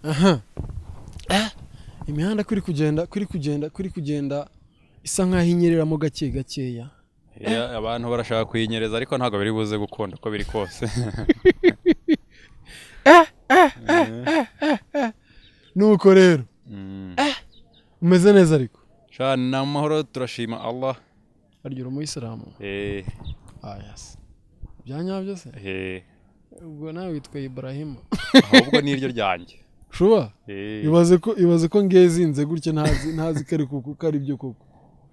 Aha. Imihanda kuri kugenda isa nkaho inyereramo gake gakeya. Yeah, abantu barashaka kuyinyereza, ariko ntabwo biri buze gukunda uko biri kose. Nuko rero, umeze neza ariko? Sha, ni amahoro, turashima Allah. Harya uri umuyisilamu? Eh. Ah, yes, bya nyabyo se? Eh. Ubwo nawe witwa Ibrahima? Ahubwo ni iryo ryanjye. Shuba? Eh. Ibaze ko ngezinze gutya ntazi ko ari kuko ko ari byo koko.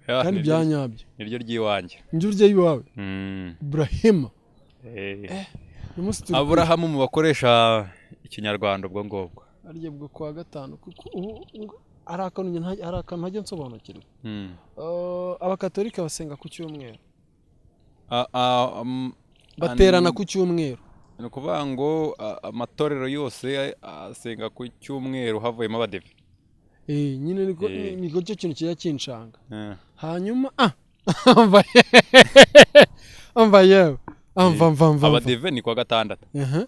Yeah, kandi bya nyabyo. Niryo ry'iwanjye. Njye urya iwawe? Mm. Ibrahima. Eh. Uyu munsi turi Aburahamu mu bakoresha Ikinyarwanda, ubwo ngubwo. Harya bwo kuwa gatanu, kuko ubu hari akantu ntajya nsobanukirwa. Abakatolika basenga ku cyumweru? Baterana ku cyumweru? Ni ukuvuga ngo amatorero yose asenga ku cyumweru havuyemo Abadive. Eh, nyine niko. Eh. Niko cyo kintu kijya kinshanga. Eh. Hanyuma amva amva yewe, amva mva mva mva. Abadive ni kuwa gatandatu. Aha.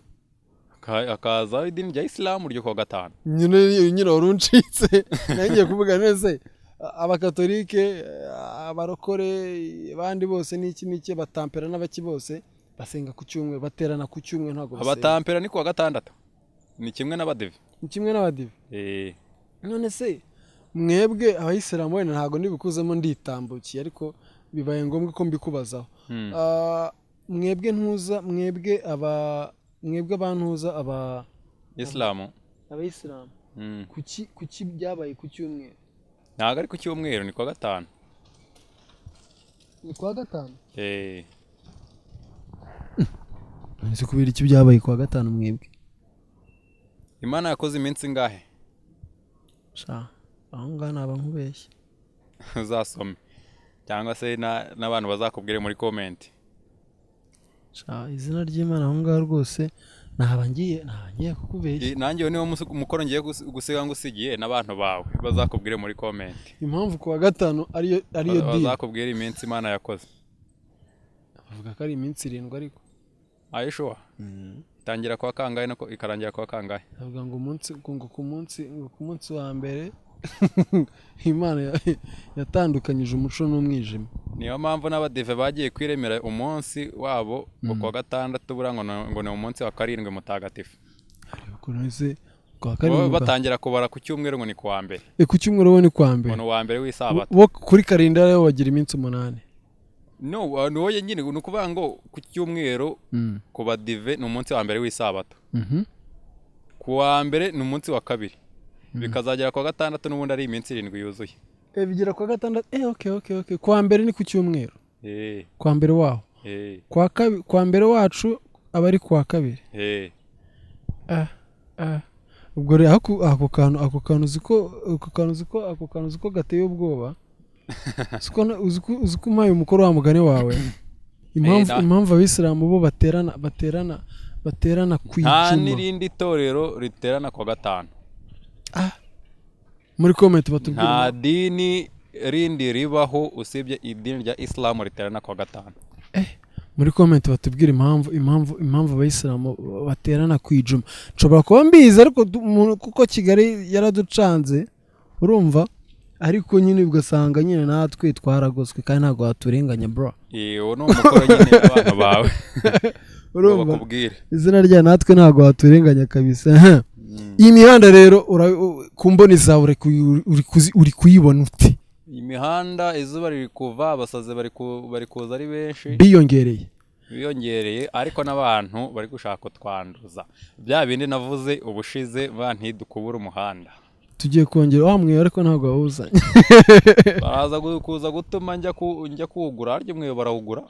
Hakaza idini rya Isilamu ryo kuwa gatanu. Nyine wari uncitse, nari ngiye kuvuga nese Abakatolike, abarokore, abandi bose n'iki n'iki, Batampera n'abaki bose basenga ku cyumweru, baterana ku cyumweru, ntabwo basenga? Abatampera ni kuwa gatandatu, ni kimwe n'Abadive. Ni kimwe n'Abadive? Eh. None se mwebwe Abayisilamu, wenda ntabwo ndibikuzemo, nditambukiye, ariko bibaye ngombwa ko mbikubazaho. Mwebwe ntuza, mwebwe aba, mwebwe abantuza aba Isilamu. Abayisilamu, kuki byabaye ku cyumweru? Ntabwo ari ku cyumweru, ni kuwa gatanu. Ni kuwa gatanu? Eh. Nzi kubera iki byabaye kuwa gatanu mwebwe? Imana yakoze iminsi ingahe? Sha, aho ngaho naba nkubeshye. Uzasome cyangwa se n'abantu bazakubwire muri comment. Sha, izina ry'Imana, aho ngaho rwose naba ngiye kukubeshya. Nanjye uwo niwo mukoro ngiye gusiga ngusigiye, n'abantu bawe bazakubwire muri comment. Impamvu kuwa gatanu ariyo dini. Bazakubwire iminsi Imana yakoze. Bavuga ko ari iminsi 7 ariko. Ayishuwa itangira kuwa kangahe no ikarangira kuwa kangahe? Bavuga ngo umunsi ngo ku munsi ngo ku munsi wa mbere Imana yatandukanyije umuco n'umwijima. Niyo mpamvu n'Abadive bagiye kwiremera umunsi wabo ngo kuwa gatandatu, buriya ngo ni umunsi wa karindwi mutagatifu. Ukuntu ese kuwa Bo karindwi batangira kubara ku cyumweru ngo ni kuwa mbere. Ku cyumweru bo ni kuwa Ngo mbere. ni uwa mbere w'isabato. Bo kuri kalendari bo bagira iminsi 8. No, ni wowe nyine, ni ukuvuga ngo ku cyumweru ku Badive ni umunsi wa mbere w'isabato. Ku wa mbere ni umunsi wa kabiri, bikazagera ku wa gatandatu n'ubundi ari iminsi 7 yuzuye. Bigera kuwa gatandatu. Okay, kuwa mbere ni ku cyumweru? Eh. Kuwa mbere waho? Eh. Kuwa mbere wacu aba ari kuwa kabiri. Eh. Ubwo rero ako kantu uzi ko gateye ubwoba? Uzi ko umpaye umukoro wa mugani wawe, impamvu impamvu Abisilamu bo baterana ku Nta ijuma. n'irindi torero riterana ku wa gatanu. Muri comment batubwire. Nta dini rindi ribaho usibye idini rya Isilamu riterana ku wa gatanu. Muri comment batubwire impamvu Abayisilamu baterana ku ijuma. Nshobora kuba mbizi ariko kuko Kigali yaraducanze, urumva, ariko nyine ugasanga nyine natwe twaragoswe kandi ntabwo waturenganya, bro. Eh, uwo ni umukoro nyine abantu bawe ngo Urumva? bakubwire. Izina rya natwe ntabwo waturenganya kabisa. Iyi mihanda rero, ku mboni zawe uri kuyibona ute? Imihanda, izuba riri kuva, abasazi bari kuza ari benshi. Biyongereye. Biyongereye, ariko n'abantu bari gushaka kutwanduza, bya bindi navuze ubushize, ba ntidukubura umuhanda. Tugiye kongera wa mweyo, ariko ntabwo wawuzanye. Baraza kuza gutuma njya kuwugura. Harya umweyo barawugura?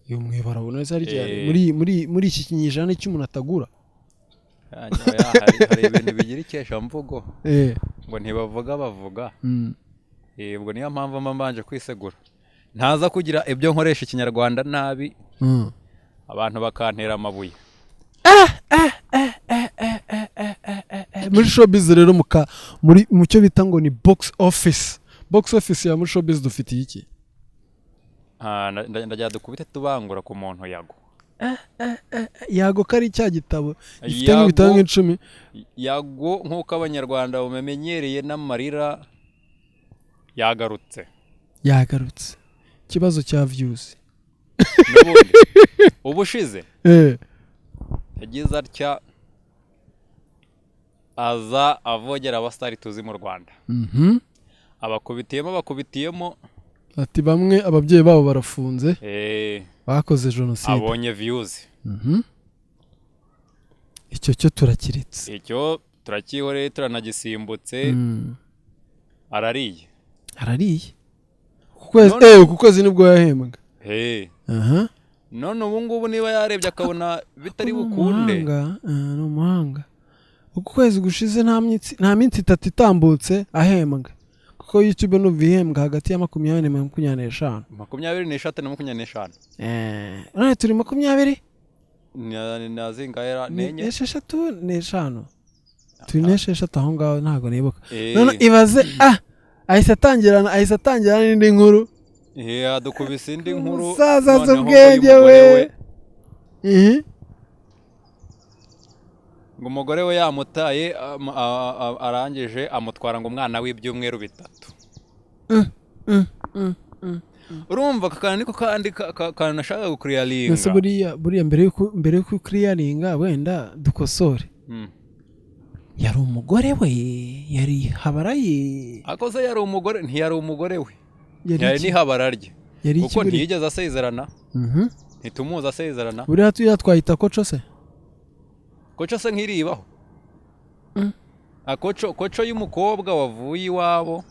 Uyu mweyo barawubona se harya? Eh. Muri iki kinyejana cy'umuntu atagura? Ya, hari ibintu bigira ikeshamvugo ngo ntibavuga bavuga. Eh, ubwo niyo mpamvu mba mbanje kwisegura, ntaza kugira ibyo nkoresha Ikinyarwanda nabi, abantu bakantera amabuye. Muri showbiz rero, muri mu cyo bita ngo ni box office, box office ya muri showbiz, dufitiye iki? Ah, ndagira dukubite tubangura ku muntu Yago. Yago ko ari cya gitabo gifite nk'ibitabo nk'icumi. Yago, nk'uko Abanyarwanda bamenyereye n'amarira, yagarutse. Yagarutse, ikibazo cya views. N'ubundi ubushize yagize atya, aza avogera abasitari tuzi mu Rwanda. Abakubitiyemo, abakubitiyemo. Ati bamwe ababyeyi babo barafunze, bakoze jenoside. Abonye views. Icyo cyo turakiretse. Icyo turacyihoreye, turanagisimbutse. Arariye. Arariye ku kwezi. Ku kwezi nibwo yahembwa. Aha. None ubu ngubu niba yarebye akabona bitari Ni bukunde. umuhanga, ni umuhanga. Uku kwezi gushize nta minsi 3 itambutse ahembwa, kuko YouTube numva ihembwa hagati ya 20 na 25. 23 na 25. None turi 20. Na zingahera? Ni N'enye. 6, n'eshanu, turi n'esheshatu aho ngaho, ntabwo nibuka. None ibaze, ahise atangira n'indi nkuru. Adukubise indi nkuru. Umusaza azi Noneho ubwenge y'umugore we. Ngo umugore we yamutaye, arangije amutwara ngo umwana w'ibyumweru 3. Urumva aka kantu niko kandi kantu nashakaga Ese gukuriyaringa. Buriya mbere yuko ukiriyaringa, wenda dukosore. Yari umugore we, yari habara ye? Ariko se yari umugore? Ntiyari umugore we. Yari Ntiyari iki? n'ihabara rye. Yari iki Kuko buriya? ntiyigeze asezerana. Ntitumuzi asezerana. Buriya turiya twahita koco se? Koco se nk'iribaho? Koco y'umukobwa wavuye iwabo.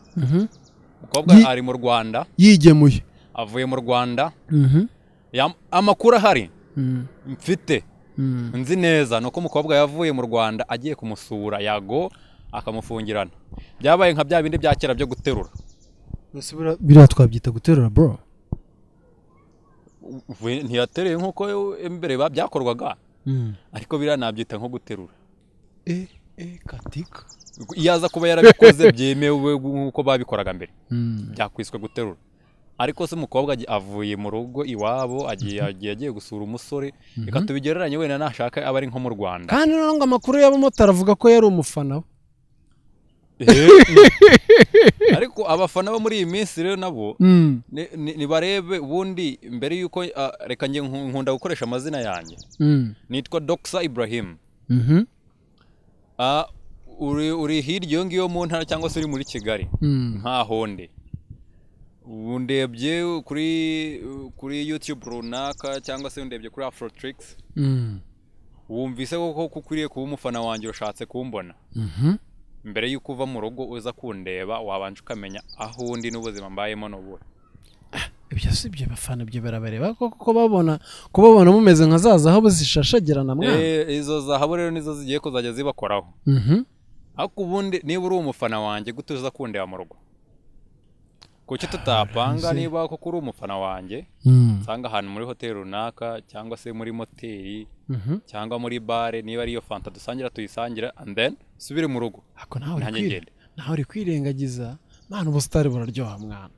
Umukobwa ari mu Rwanda. Yigemuye. Avuye mu Rwanda. Amakuru ahari mfite, nzi neza, ni uko umukobwa yavuye mu Rwanda agiye kumusura, Yago akamufungirana. Byabaye nka bya bindi bya kera byo guterura. Ese biriya twabyita guterura, bro? Ntiyateruye nk'uko imbere byakorwaga, ariko biriya nabyita nko guterura. Katika. Iyo aza kuba yarabikoze byemewe nk'uko babikoraga mbere, byakwiswe guterura. Ariko se umukobwa avuye mu rugo iwabo, agiye gusura umusore, reka tubigereranye, wenda nashaka aba ari nko mu Rwanda. Kandi noneho ngo amakuru y'abamotari avuga ko yari umufana we. Ariko abafana bo muri iyi minsi rero nabo nibarebe ubundi mbere y'uko, reka njye nkunda gukoresha amazina yanjye. Nitwa Dr Ibrahim. Uri hirya iyo ngiyo mu ntara cyangwa se uri muri Kigali, nkaho ndi, undebye kuri YouTube runaka cyangwa se undebye kuri Afrotrix, wumvise koko ko ukwiriye kuba umufana wanjye, ushatse kumbona. Mbere y'uko uva mu rugo uza kundeba, wabanje ukamenya aho undi n'ubuzima mbayemo n'ubuhe. Ibyo si ibyo bafana, ibyo birabareba koko ko babona kubabona mumeze nka za zahabu zishashagirana, mwana? Izo zahabu rero nizo zigiye kuzajya zibakoraho. Ariko ubundi niba uri umufana wanjye, gute uza kundeba mu rugo? Kuki tutapanga? Niba koko uri umufana wanjye, nsanga ahantu muri hoteli runaka cyangwa se muri moteri cyangwa muri bare, niba ariyo fanta dusangira tuyisangira, and then usubire mu rugo. Ako nawe uri Nanjye ngende. Nawe uri kwirengagiza, mwana. Ubusitari buraryoha, mwana,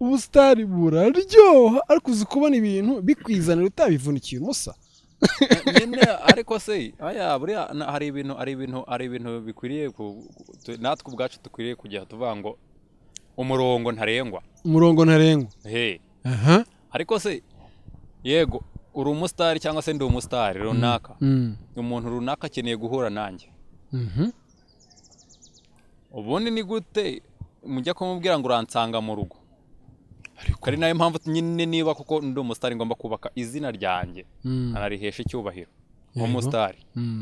ubusitari buraryoha, ariko uzi kubona ibintu bikwizanira utabivunikiye umusa? Nyine, ariko se aya buriya hari ibintu bikwiriye natwe ubwacu dukwiriye kujya tuvuga ngo umurongo ntarengwa. Umurongo ntarengwa. He. Aha. Ariko se yego uri umusitari cyangwa se ndi umusitari runaka, umuntu runaka akeneye guhura nanjye, ubundi ni gute mujya kumubwira ngo uransanga mu rugo? Ariko Ari nayo mpamvu nyine, niba koko ndi umusitari, ngomba kubaka izina ryanjye, anarihesha icyubahiro nk'umusitari,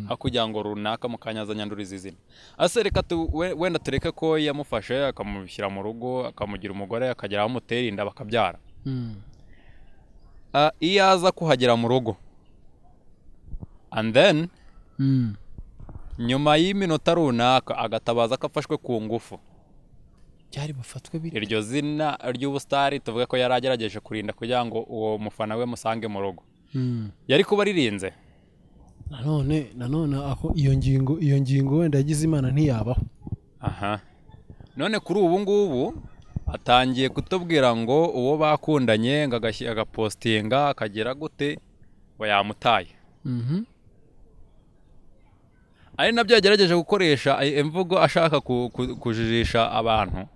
aho kugira ngo runaka mu kanya aza anyanduriza izina. Ase reka wenda tureke ko yamufashe akamushyira mu rugo, akamugira umugore, akagera aho amutera inda, bakabyara. Iyo aza kuhagera mu rugo and then nyuma y'iminota runaka agatabaza ko afashwe ku ngufu, Byari bufatwe bite? Iryo zina ry'ubusitari tuvuge ko yari agerageje kurinda kugira ngo uwo mufana we musange mu rugo, yari kuba aririnze? Nanone aho iyo ngingo wenda yagize Imana ntiyabaho. Aha none kuri ubu ngubu atangiye kutubwira ngo uwo bakundanye, ngo agapostinga, akagera gute. Ngo yamutaye, ari nabyo yagerageje gukoresha imvugo ashaka kujijisha abantu,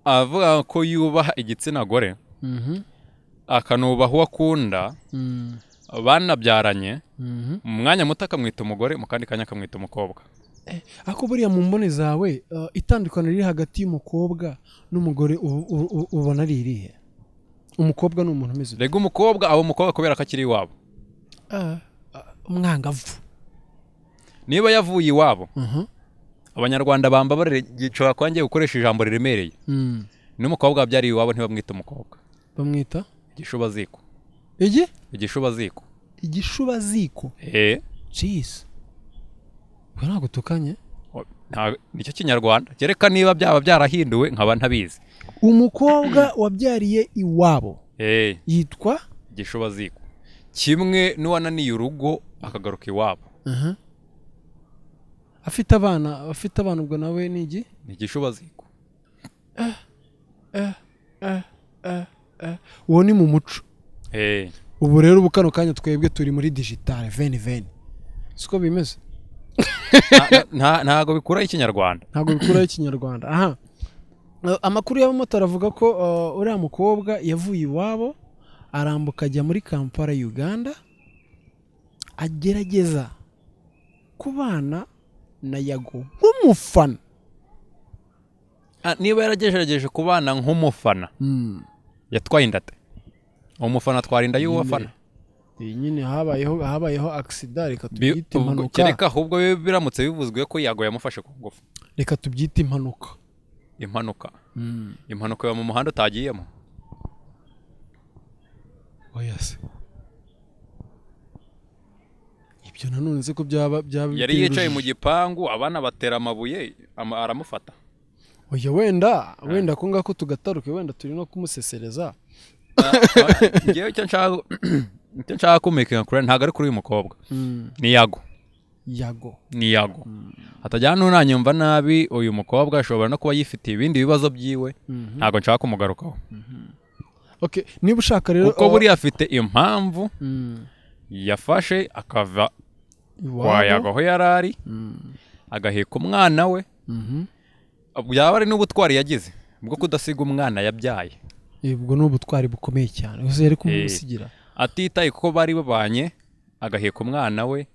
avuga ko yubaha igitsina gore, akanubaha uwo akunda, banabyaranye. Mu mwanya muto akamwita umugore, mu kandi kanya akamwita umukobwa. Ariko buriya mu mboni zawe, itandukaniro riri hagati y'umukobwa n'umugore ubona ari irihe? Umukobwa ni umuntu umeze ute? Rega umukobwa aba umukobwa kubera ko akiri iwabo. Ah, ah, umwangavu. Niba yavuye iwabo, Abanyarwanda bambabarire, gishobora kuba ngiye gukoresha ijambo riremereye, n'umukobwa wabyariye iwabo ntibamwita umukobwa. Bamwita? Igishubaziko. Igi? Igishubaziko. Igishubaziko? Eh. Jeez, ubwo ntabwo utukanye? Nicyo Kinyarwanda, kereka niba byaba byarahinduwe nkaba ntabizi. Umukobwa wabyariye iwabo Eh. yitwa? Igishubaziko, kimwe n'uwananiye urugo akagaruka iwabo. Afite abana, ubwo nawe ni igi? Ni igishubaziko. Eh, eh, eh. Uwo ni mu muco. Eh. Ubu rero, ubu kano kanya twebwe turi muri digital veni veni, siko bimeze? Ntago bikuraho Ikinyarwanda. Ntabwo bikuraho Ikinyarwanda. Aha, amakuru y'abamotari avuga ko uriya mukobwa yavuye iwabo, arambuka, ajya muri Kampala, Uganda, agerageza kubana na Yago nk'umufana. Ah, niba yaragerageje kubana nk'umufana, yatwaye inda ate? Umufana atwara inda y'uwo afana? Iyi nyine habayeho accident, reka tubyite ubwo impanuka. Kereka ahubwo biramutse bivuzwe ko Yago yamufashe ku ngufu. Reka tubyite impanuka. Impanuka, impanuka iba mu muhanda utagiyemo? Oya se, ibyo nanone se ko byaba Yari biteye yicaye mu urujijo. gipangu, abana batera amabuye, aramufata. Oya, wenda ko ngako tugataruke, wenda turi no kumusesereza. Ngewe icyo nshaka kumvikana kuri, ntabwo ari kuri uyu mukobwa, ni Yago. Yago. Ni Yago, hatajyana n'unanyumva nabi. Uyu mukobwa ashobora no kuba yifitiye ibindi bibazo byiwe, ntabwo nshaka kumugarukaho. Okay, niba ushaka rero Kuko buriya afite impamvu yafashe akava iwabo. kwa Yago aho yari ari, agaheka umwana we. Byaba ari n'ubutwari yagize bwo kudasiga umwana yabyaye. Ubwo ni ubutwari bukomeye cyane gusa yari kumusigira. Atitaye kuko bari babanye, agaheka umwana we,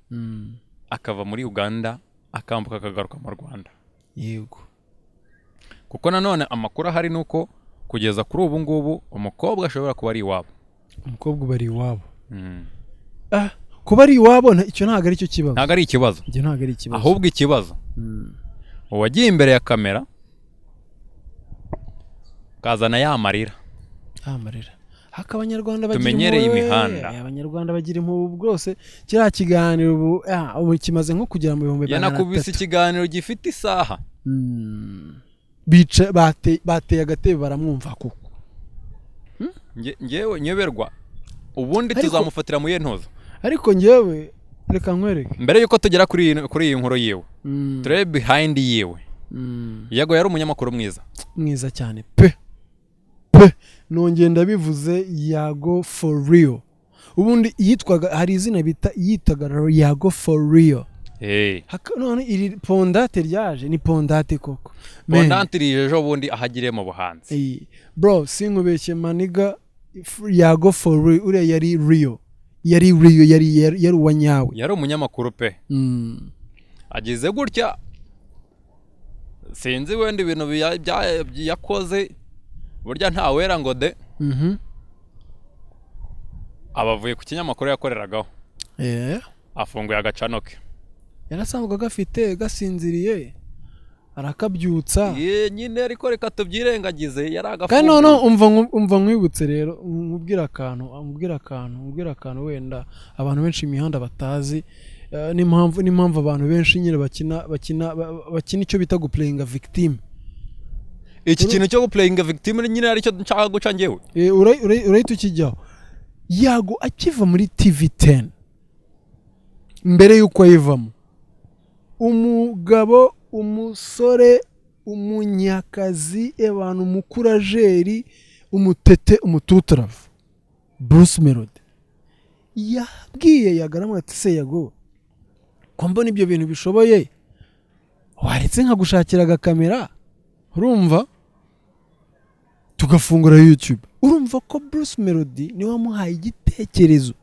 akava muri Uganda, akambuka, akagaruka mu Rwanda. Kuko nanone amakuru ahari ni uko kugeza kuri ubu ngubu umukobwa ashobora kuba ari iwabo. Umukobwa uba ari iwabo. Ah, kuba ari iwabo icyo ntabwo ari cyo kibazo. Ntabwo ari ikibazo. Ibyo ntabwo ari ikibazo. Ahubwo ikibazo, uwagiye imbere ya kamera kazana ya marira. Amarira haka, Abanyarwanda bagira Tumenyereye impuhwe. imihanda. Abanyarwanda bagira impuhwe rwose. Kiriya kiganiro ubu, ubu kimaze nko kugera mu bihumbi magana Yanakubise atatu. ikiganiro gifite isaha. Bica bateye agatebe baramwumva koko. Ngewe nyoberwa ubundi tuzamufatira mu ntuzo. Ariko ngewe reka nkwereke. Mbere yuko tugera kuri iyi nkuru yiwe, turebe behind yiwe. Yago yari umunyamakuru mwiza. Mwiza cyane pe pe, nongeye ndabivuze, Yago for real. Ubundi yitwaga, hari izina bita, yitaga Yago for real. None iri pondate ryaje ni pondate koko. Man. Pondante rije ejo bundi ahagiriye mu buhanzi. Bro, sinkubeshye my nigga, Yago for real, uriya yari real, yari real, yari uwa nyawe. Yari umunyamakuru pe. Agize gutya, sinzi wenda ibintu yakoze, burya ntawera ngo de. Abavuye ku kinyamakuru yakoreragaho, afunguye agacano ke. Yarasanzwe agafite gasinziriye, arakabyutsa. Ye, nyine ariko reka tubyirengagize, yari Kandi agafunguye. noneho umva nkwibutse rero, nkubwire akantu wenda abantu benshi imihanda batazi, n'impamvu abantu benshi nyine bakina icyo bita guplayinga victim. Iki kintu cyo guplayinga victim nyine aricyo nshaka guca njyewe. Urahita ukijyaho. Yago akiva muri TV 10, mbere y'uko ayivamo, umugabo, umusore, umunyakazi, abantu, umukurajeri, umutete, umututaravu. Bruce Melody yabwiye Yago, aramubwira ati: "Se Yago, ko mbona ibyo bintu bishoboye, waretse nkagushakira agakamera, urumva, tugafungura YouTube?" Urumva ko Bruce Melody niwe wamuhaye igitekerezo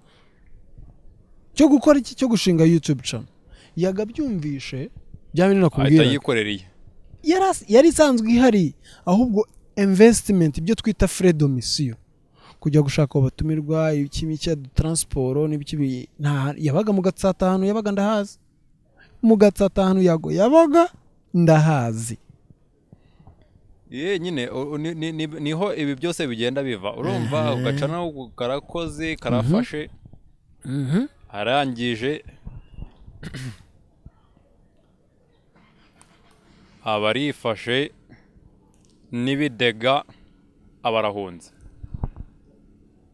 cyo gukora iki, cyo gushinga YouTube channel. Yago abyumvishe, bya bintu Ahita nakubwira, yikorera iye. Yari isanzwe ihari, ahubwo investment, ibyo twita frais de mission, kujya gushaka abo batumirwa, iki cya transport n'ibiki, yabaga mu Gatsata. Ahantu yabaga ndahazi, mu Gatsata ahantu Yago yabaga ndahazi. Ye nyine niho ibi byose bigenda biva, urumva, ugaca no karakoze karafashe, arangije aba arifashe n'ibidega, aba arahunze.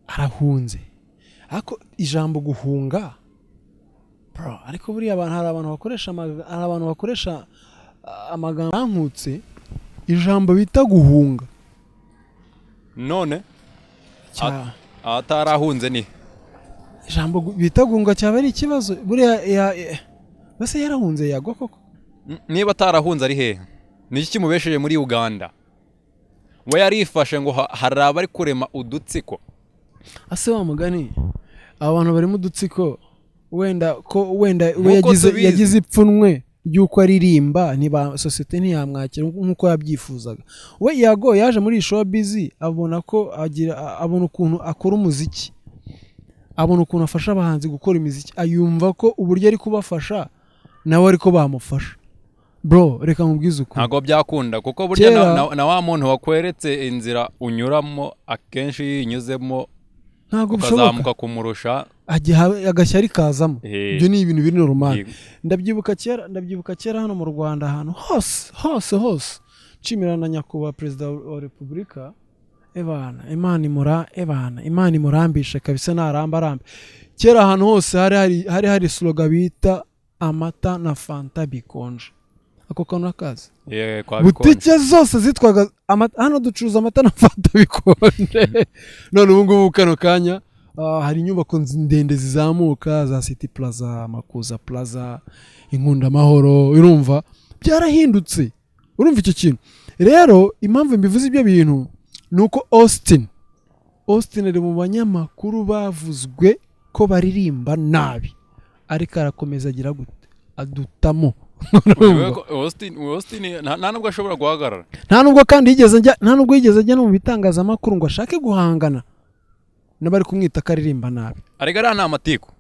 Arahunze, ariko ijambo guhunga, bro, ariko buriya abantu, hari abantu bakoresha amagambo ankutse, ijambo bita guhunga. None ahatarahunze ni Ijambo bita guhunga cyaba ari ikibazo buriya. Base yarahunze Yagwa koko? Niba atarahunze ari hehe? Ni iki kimubesheje muri Uganda? We yarifashe ngo hari abari kurema udutsiko. Ase wa mugani, aba bantu bari mu dutsiko, wenda ko wenda we Nk'uko yagize tubizi. yagize ipfunwe ry'uko aririmba, ntiba sosiyete ntiyamwakira nk'uko yabyifuzaga. We Yago yaje muri iyi showbiz, abona ko agira, abona ukuntu akora umuziki, abona ukuntu afasha abahanzi gukora imiziki, ayumva ko uburyo ari kubafasha nawe ariko bamufasha. Bro, reka nkubwize ukuri. Ntabwo byakunda, kuko burya na wa muntu wakweretse inzira unyuramo, akenshi iyo uyinyuzemo Ntabwo bishoboka. ukazamuka kumurusha. Agashyari kazamo. Ibyo ni ibintu biri normal. Ndabyibuka kera hano mu Rwanda, ahantu hose hose hose, nshimira na nyakubahwa Perezida wa Repubulika, ebana Imana imura, ebana Imana imurambishe kabisa, naramba arambe. Kera ahantu hose hari slogan bita "amata na fanta bikonje". Ako kantu urakazi? Kwa bikonje. Butike zose zitwaga amata, hano ducuruza amata na fanta bikonje. None ubu ngubu kano kanya, hari inyubako ndende zizamuka za City Plaza, Makuza Plaza, Inkundamahoro. Urumva byarahindutse. Urumva icyo kintu rero, impamvu mbivuze ibyo bintu ni uko Austin ari mu banyamakuru bavuzwe ko baririmba nabi, ariko arakomeza agira gute, adutamo. Wewe ko Austin nta nubwo ashobora guhagarara. Nta nubwo yigeze ajya no mu bitangazamakuru ngo ashake guhangana n'abari kumwita ko aririmba nabi. Ariko ariya ni amatiku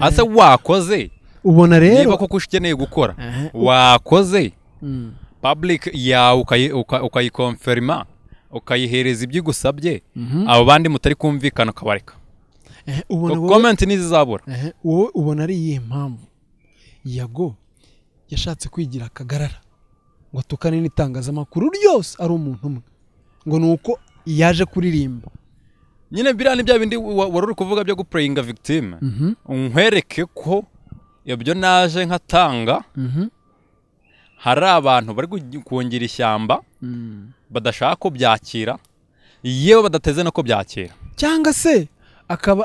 ase wakoze. Ubona rero Niba koko ukeneye gukora, wakoze public yawe, ukayikonferima, ukayihereza ibyo igusabye, abo bandi mutari kumvikana ukabareka. Ubona wowe Comment ntizizabura. Wowe ubona ari iyihe mpamvu Yago yashatse kwigira akagarara ngo atukane n'itangazamakuru ryose, ari umuntu umwe, ngo ni uko yaje kuririmba? Nyine biriya ni bya bindi wari uri kuvuga byo guplayinga victim, nkwereke ko ibyo naje nkatanga, hari abantu bari kungira ishyamba, badashaka kubyakira, yewe badateze no kubyakira. Cyangwa se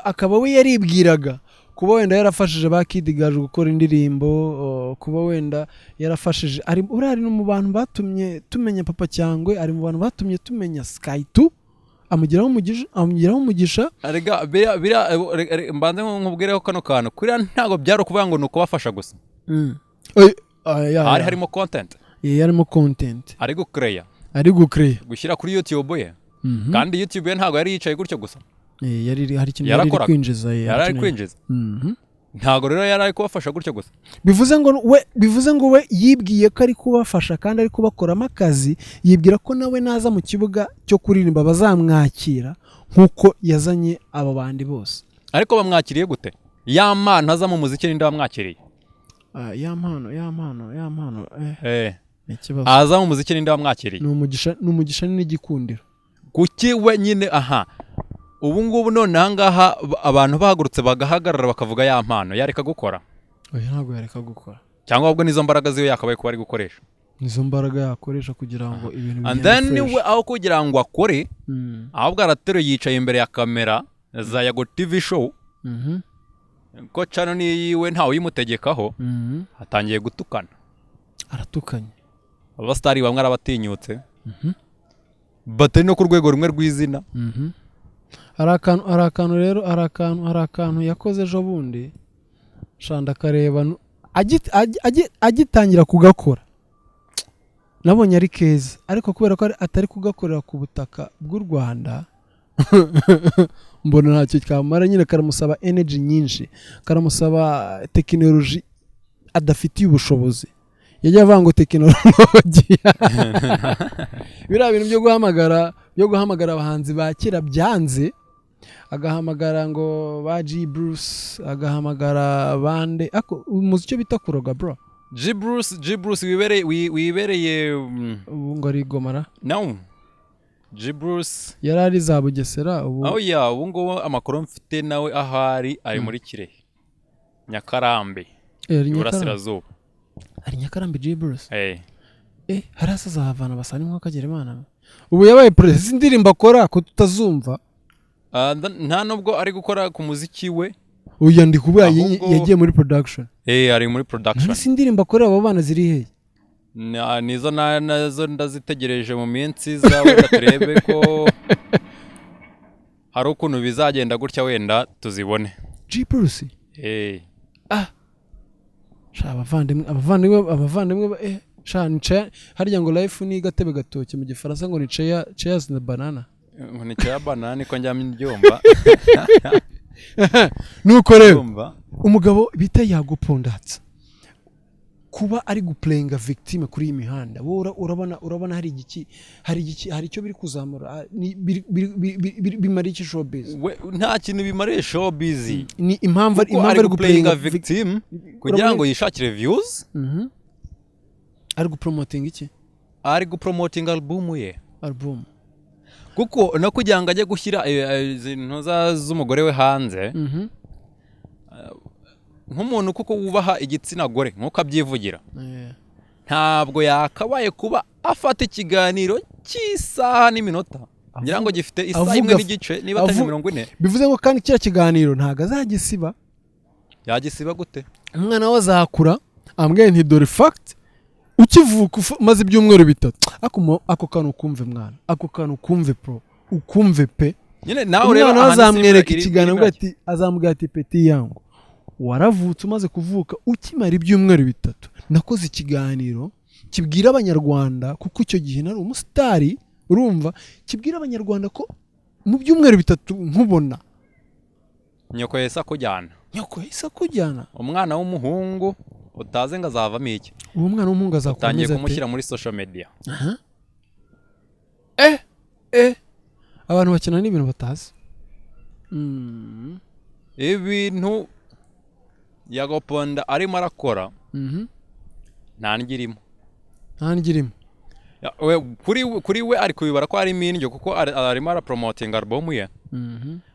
akaba we yaribwiraga kuba wenda yarafashije ba Kid Gaju gukora indirimbo, kuba wenda yarafashije, ari uriya, ari no mu bantu batumye tumenya Papa Cyangwe, ari mu bantu batumye tumenya Sky 2, amugiraho umugisha. Erega biriya mbanze nkubwireho kano kantu, kuriya ntabwo byari ukuvuga ngo ni ukubafasha gusa. Oy, ah, ya, Hari ya. harimo content. Yeah, harimo content. Ari gukureya. Ari gucreya. Gushyira kuri YouTube ye. Kandi YouTube ye ntabwo yari yicaye gutyo gusa. Eh, hari ikintu yari iri Yarakoraga. kwinjiza, Yari ari kwinjiza. Ntabwo rero yari ari kubafasha gutyo gusa. Bivuze ngo we yibwiye ko ari kubafasha kandi ari kubakoramo akazi, yibwira ko nawe naza mu kibuga cyo kuririmba bazamwakira nk'uko yazanye abo bandi bose. Ariko bamwakiriye gute? Ya mpano aza mu muziki, ninde wamwakiriye? Ah, ya mpano, ni ikibazo. Aza mu muziki, ninde wamwakiriye? Ni umugisha n'igikundiro. Kuki we nyine aha ubu ngubu none aha ngaha abantu bahagurutse bagahagarara bakavuga ya mpano, yareka gukora? Oya, ntabwo yareka gukora. Cyangwa ahubwo nizo mbaraga ziwe yakabaye kuba ari gukoresha. Nizo mbaraga yakoresha kugira ngo ibintu And bigende then fresh. we aho kugira ngo akore, ahubwo arateruye yicaye imbere ya kamera. za Yago TV Show, ko channel ni yiwe, ntawe uyimutegekaho, atangiye gutukana. Aratukanye. Abasitari bamwe arabatinyutse batari no ku rwego rumwe rw'izina. Hari akantu rero, hari akantu yakoze ejo bundi, shanda akareba agitangira kugakora nabonye ari keza, ariko kubera ko atari kugakorera ku butaka bw'u Rwanda, mbona ntacyo kamara nyine. Karamusaba energy nyinshi, karamusaba tekinoloji adafitiye ubushobozi. Yajya avuga ngo tekinoloji, biriya bintu byo guhamagara abahanzi ba kera byanze, agahamagara ngo ba G Bruce, agahamagara bande, ako muzi icyo bita kuroga, bro? G Bruce, G Bruce wibereye wibereye Ubu ngo ari Gomara. No, G Bruce Yari ari za Bugesera ubu. Aho ya ubu ngubu amakuru mfite, nawe ahari ari muri Kirehe, Nyakarambi. Eh, ari Nyakarambi. Iburasirazuba. Ari Nyakarambi G Bruce? Eh. Eh, hari asazahavana basa n'umwuka Imana. Ubu yabaye perezida, indirimbo akora ko tutazumva? Ah, nta nubwo ari gukora ku muziki we. Uyu ndi kuvuga yagiye muri production. Eh, ari muri production. None se indirimbo akorera abo bana ziri hehe? Nizo nazo ndazitegereje mu minsi iza, wenda turebe ko hari ukuntu bizagenda gutya, wenda tuzibone. G Bruce? Eh. Ah, sha, abavandimwe eh, sha, ni chair harya ngo life ni gatebe gatoki, mu Gifaransa ngo ni chair, chairs na banana. Ngo ni cya banana, niko njya mbyumva. Nuko rero Ndumva. umugabo bita Yago Pondatse kuba ari guplayinga victime kuri iyi mihanda, wowe urabona hari igiki, hari icyo biri kuzamura? Ah, bimara iki showbiz? We, nta kintu bimariye showbiz. Ni impamvu Kuko impamvu ari ari guplayinga guplayinga victim kugira ngo yishakire views. Ari gupromotinga iki? Ari gupromotinga album ye. Album. Kuko no kugira ngo ajye gushyira izi ntuza z'umugore we hanze, nk'umuntu kuko wubaha igitsina gore nk'uko abyivugira, ntabwo yakabaye kuba afata ikiganiro cy'isaha n'iminota, ngira ngo gifite isaha 1 n'igice niba atari 40. Bivuze ngo kandi kiriya kiganiro ntabwo azagisiba. Yagisiba gute? Umwana we azakura ambwiye nti: "Dore fact, ukivuka umaze ibyumweru 3." Ako kantu ukumve, mwana, ako kantu ukumve, pro, ukumve pe. Nyine nawe ureba Umwana we ahantu isi azamwereka ikiganiro irimo. Avuga ati, azamubwira ati: "Petit yangu, waravutse, umaze kuvuka, ukimara ibyumweru 3, nakoze ikiganiro kibwira Abanyarwanda, kuko icyo gihe nari umusitari, urumva, kibwira Abanyarwanda ko mu byumweru 3 nkubona, Nyoko yahise akujyana. Nyoko yahise akujyana." Umwana w'umuhungu utazi ngo azavamo iki. Uwo mwana w'umuhungu Utangiye azakomeza ate? kumushyira muri social media. Aha. Eh eh, abantu bakina n'ibintu batazi. Ibintu Yago Ponda arimo arakora, nta ndyo irimo. Nta ndyo irimo. Ya, we, kuri we ari kubibara ko harimo indyo, kuko arimo arapromotinga album ye,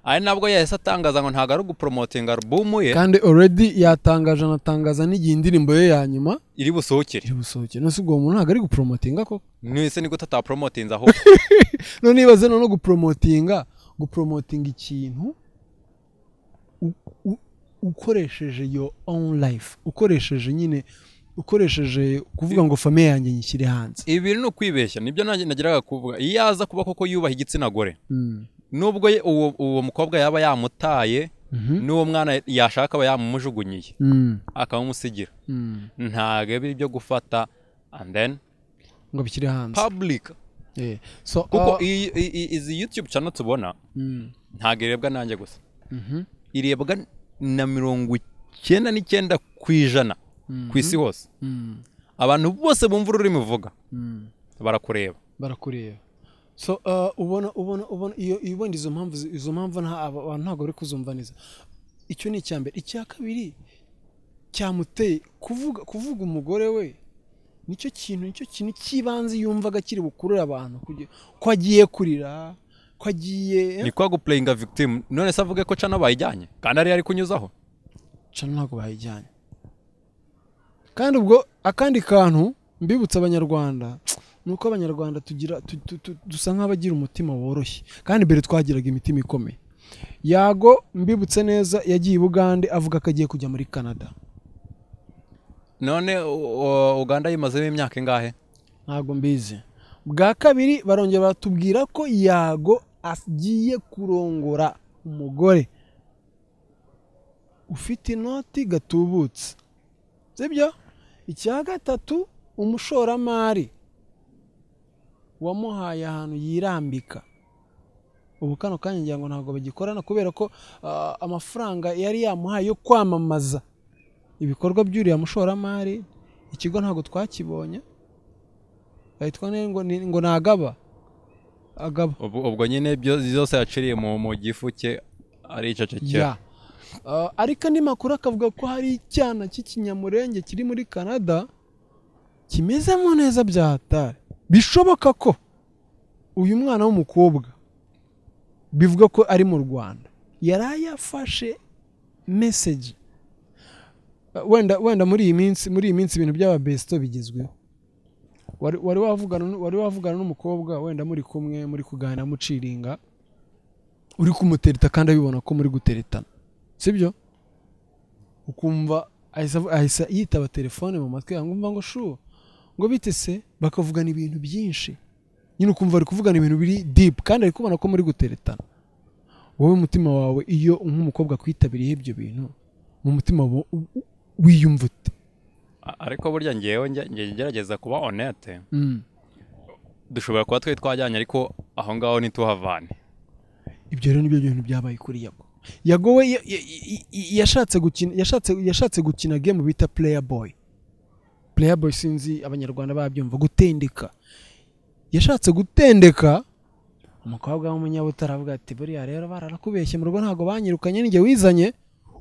ari nabwo yahise atangaza ngo ntabwo ari ugupromotinga album ye. Kandi already yatangaje, anatangaza n'igihe indirimbo ye ya nyuma iri busohokere. Iri busohoke. None se ubwo uwo muntu ntabwo ari gupromotinga koko? Mwese ni gute atapromotinze ahubwo? None ibaze none gupromotinga ikintu ukoresheje your own life, ukoresheje nyine, ukoresheje kuvuga ngo famille yanjye nyishyire hanze. Ibi ni ukwibeshya, nibyo nanjye nageraga kuvuga. Iyo aza kuba koko yubaha igitsina gore, nubwo uwo mukobwa yaba yamutaye, n'uwo mwana yashaka aba yamumujugunyiye, akamumusigira, ntabwo ibi byo gufata and then ngo bishyire hanze public. Eh, so Kuko izi YouTube channel tubona, ntabwo irebwa nanjye gusa, irebwa na 99% ku isi hose. Abantu bose bumva ururimi uvuga barakureba. Barakureba. So ubona iyo ubona izo mpamvu abantu ntabwo bari kuzumva neza. Icyo ni icya mbere. Icya kabiri cyamuteye kuvuga umugore we, nicyo kintu cy'ibanze yumvaga kiri bukurure abantu, ko agiye kurira, ko agiye Ni kwa guplayinga victim. None se avuge ko channel bayijyanye kandi ariyo ari kunyuzaho? Channel ntabwo bayijyanye. Kandi ubwo akandi kantu mbibutsa Abanyarwanda ni uko Abanyarwanda tugira dusa nk'abagira umutima woroshye, kandi mbere twagiraga imitima ikomeye. Yago, mbibutse neza, yagiye i Bugande avuga ko agiye kujya muri Canada. None Uganda yimazemo imyaka ingahe? Ntabwo mbizi. Bwa kabiri barongera batubwira ko Yago agiye kurongora umugore ufite inoti gatubutse, sibyo? Icya gatatu, umushoramari wamuhaye ahantu yirambika, ubu kano kanya ngira ngo ntabwo bagikorana kubera ko amafaranga yari yamuhaye yo kwamamaza ibikorwa by'uriya mushoramari, ikigo ntabwo twakibonye, bahitwa ngo ni Agaba, Agaba. Ubwo nyine byose yaciriye mu gifu cye, aricecekera. Ya. Ariko andi makuru akavuga ko hari icyana cy'ikinyamurenge kiri muri Canada kimezemo neza bya hatari. Bishoboka ko uyu mwana w'umukobwa bivuga ko ari mu Rwanda yari yafashe message. Wenda muri iyi minsi ibintu by'ababesto bigezweho. Wari wavugana n'umukobwa, wenda muri kumwe, muri kuganira, muciringa, uri kumutereta kandi abibona ko muri guteretana, sibyo? Ukumva ahise yitaba telefone mu matwi yawe, ngo umva ngo shu, ngo bite se, bakavugana ibintu byinshi nyine, ukumva bari kuvugana ibintu biri deep kandi ari kubona ko muri guteretana. Wowe umutima wawe, iyo nk'umukobwa akwitabiriye ibyo bintu, mu mutima wiyumva ute? Ariko burya ngewe njya ngerageza kuba honnête. Dushobora kuba twari twajyanye, ariko aho ngaho ntituhavane. Ibyo rero nibyo bintu byabaye kuri Yago. Yago we yashatse gukina game bita player boy. Player boy, sinzi Abanyarwanda babyumva, gutendeka. Yashatse gutendeka umukobwa w'umunyabutare, avuga ati: "Buriya rero bararakubeshye, mu rugo ntabwo banyirukanye, ninjye wizanye,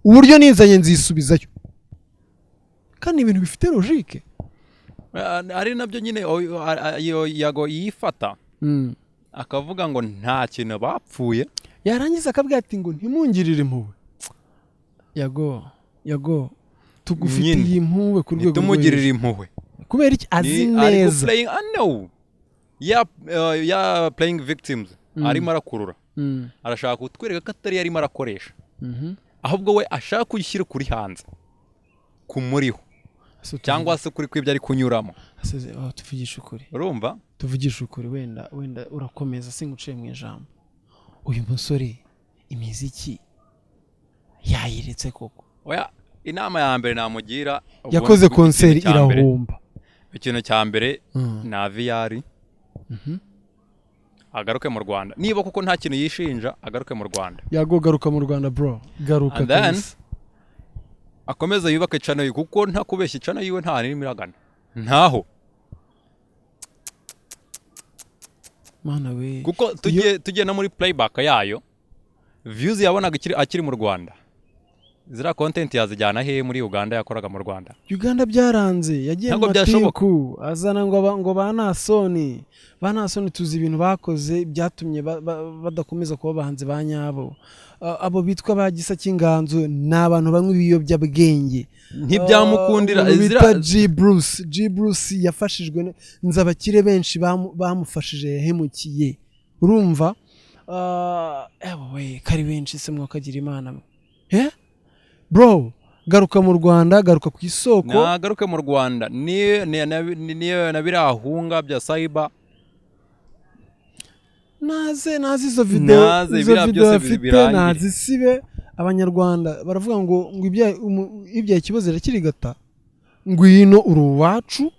uburyo nizanye nzisubizayo." Kandi ibintu bifite logique. Ari nabyo nyine iyo Yago yifata akavuga ngo nta kintu bapfuye. Yarangiza akabwira ati ngo ntimungirire impuhwe. Yago, Yago, tugufitiye Nyine. impuhwe ku rwego rwo Ntitumugirire hejuru. impuhwe. Kubera iki? Azi Ari neza. playing, ah, no, ya playing victims. Arimo arakurura, arashaka kutwereka ko atari yarimo arakoresha, ahubwo we ashaka kuyishyira kuri hanze kumuriho cyangwa se kuri kw'ibyo ari kunyuramo. Oh, tuvugishe ukuri. Urumva? Tuvugishe ukuri, wenda urakomeza, singuciye mu ijambo. Uyu musore imiziki yayiretse koko? Oya, inama ya mbere namugira ubundi Yakoze ikintu concert cya mbere- irahomba. Ikintu cya mbere na VR, agaruke mu Rwanda. Niba koko nta kintu yishinja, agaruke mu Rwanda. Yago, garuka mu Rwanda, bro, garuka. And then, Kabisa. akomeze yubake channel ye, kuko nta kubeshya, channel yiwe nta irimo iragana, ntaho. Mana we! Kuko tugiye no muri playback yayo, views yabonaga akiri mu Rwanda, ziriya content yazijyana he muri Uganda yakoraga mu Rwanda? Uganda byaranze, yagiye mu Ntabwo byashoboka. matiku, azana ngo ba Nasoni, ba Nasoni tuzi ibintu bakoze byatumye badakomeza kuba abahanzi ba nyabo. Abo bitwa ba Gisa cy'Inganzo ni abantu banywa ibiyobyabwenge. Ntibyamukundira. Umuntu bita G Bruce, G Bruce yafashijwe nzi abakire benshi bamufashije yahemukiye. Urumva? Ewe we, kari benshi se, mwakagira Imana mwe. Eh? Bro, garuka mu Rwanda, garuka ku isoko. Nagaruke mu Rwanda, ni na biriya ahunga bya cyber. Naze izo video, Naze, izo biriya video byose afite birangire. nazisibe. Abanyarwanda baravuga ngo ibyaye ikibazo irakirigata. Ngwino, uri uwacu,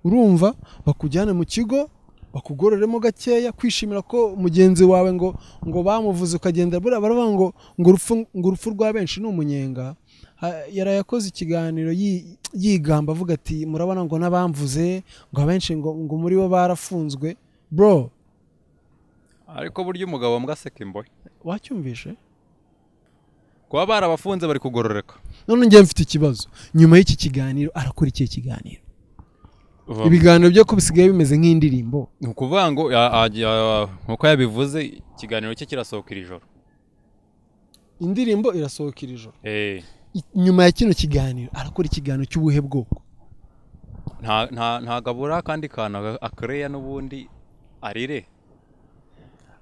urumva, bakujyane mu kigo bakugororemo gakeya. Kwishimira ko mugenzi wawe ngo bamuvuze ukagenda, buriya baravuga ngo urupfu rwa benshi ni umunyenga. Yaraye akoze ikiganiro yigamba avuga ati: "Murabona ngo n'abamvuze ngo abenshi ngo muri bo barafunzwe." Bro. Ariko burya umugabo mbwa aseka imbohe. Wacyumvishe? Kuba barabafunze bari kugororeka. None njyewe mfite ikibazo: nyuma y'iki kiganiro arakora ikihe kiganiro? Ibiganiro byo ko bisigaye bimeze nk'indirimbo. Ni ukuvuga ngo nkuko yabivuze, ikiganiro cye kirasohoka iri joro. Indirimbo irasohoka iri joro. Eh. Nyuma ya kino kiganiro arakora ikiganiro cy'ubuhe bwoko? Nta ntabwo abura akandi kantu akereya n'ubundi arire,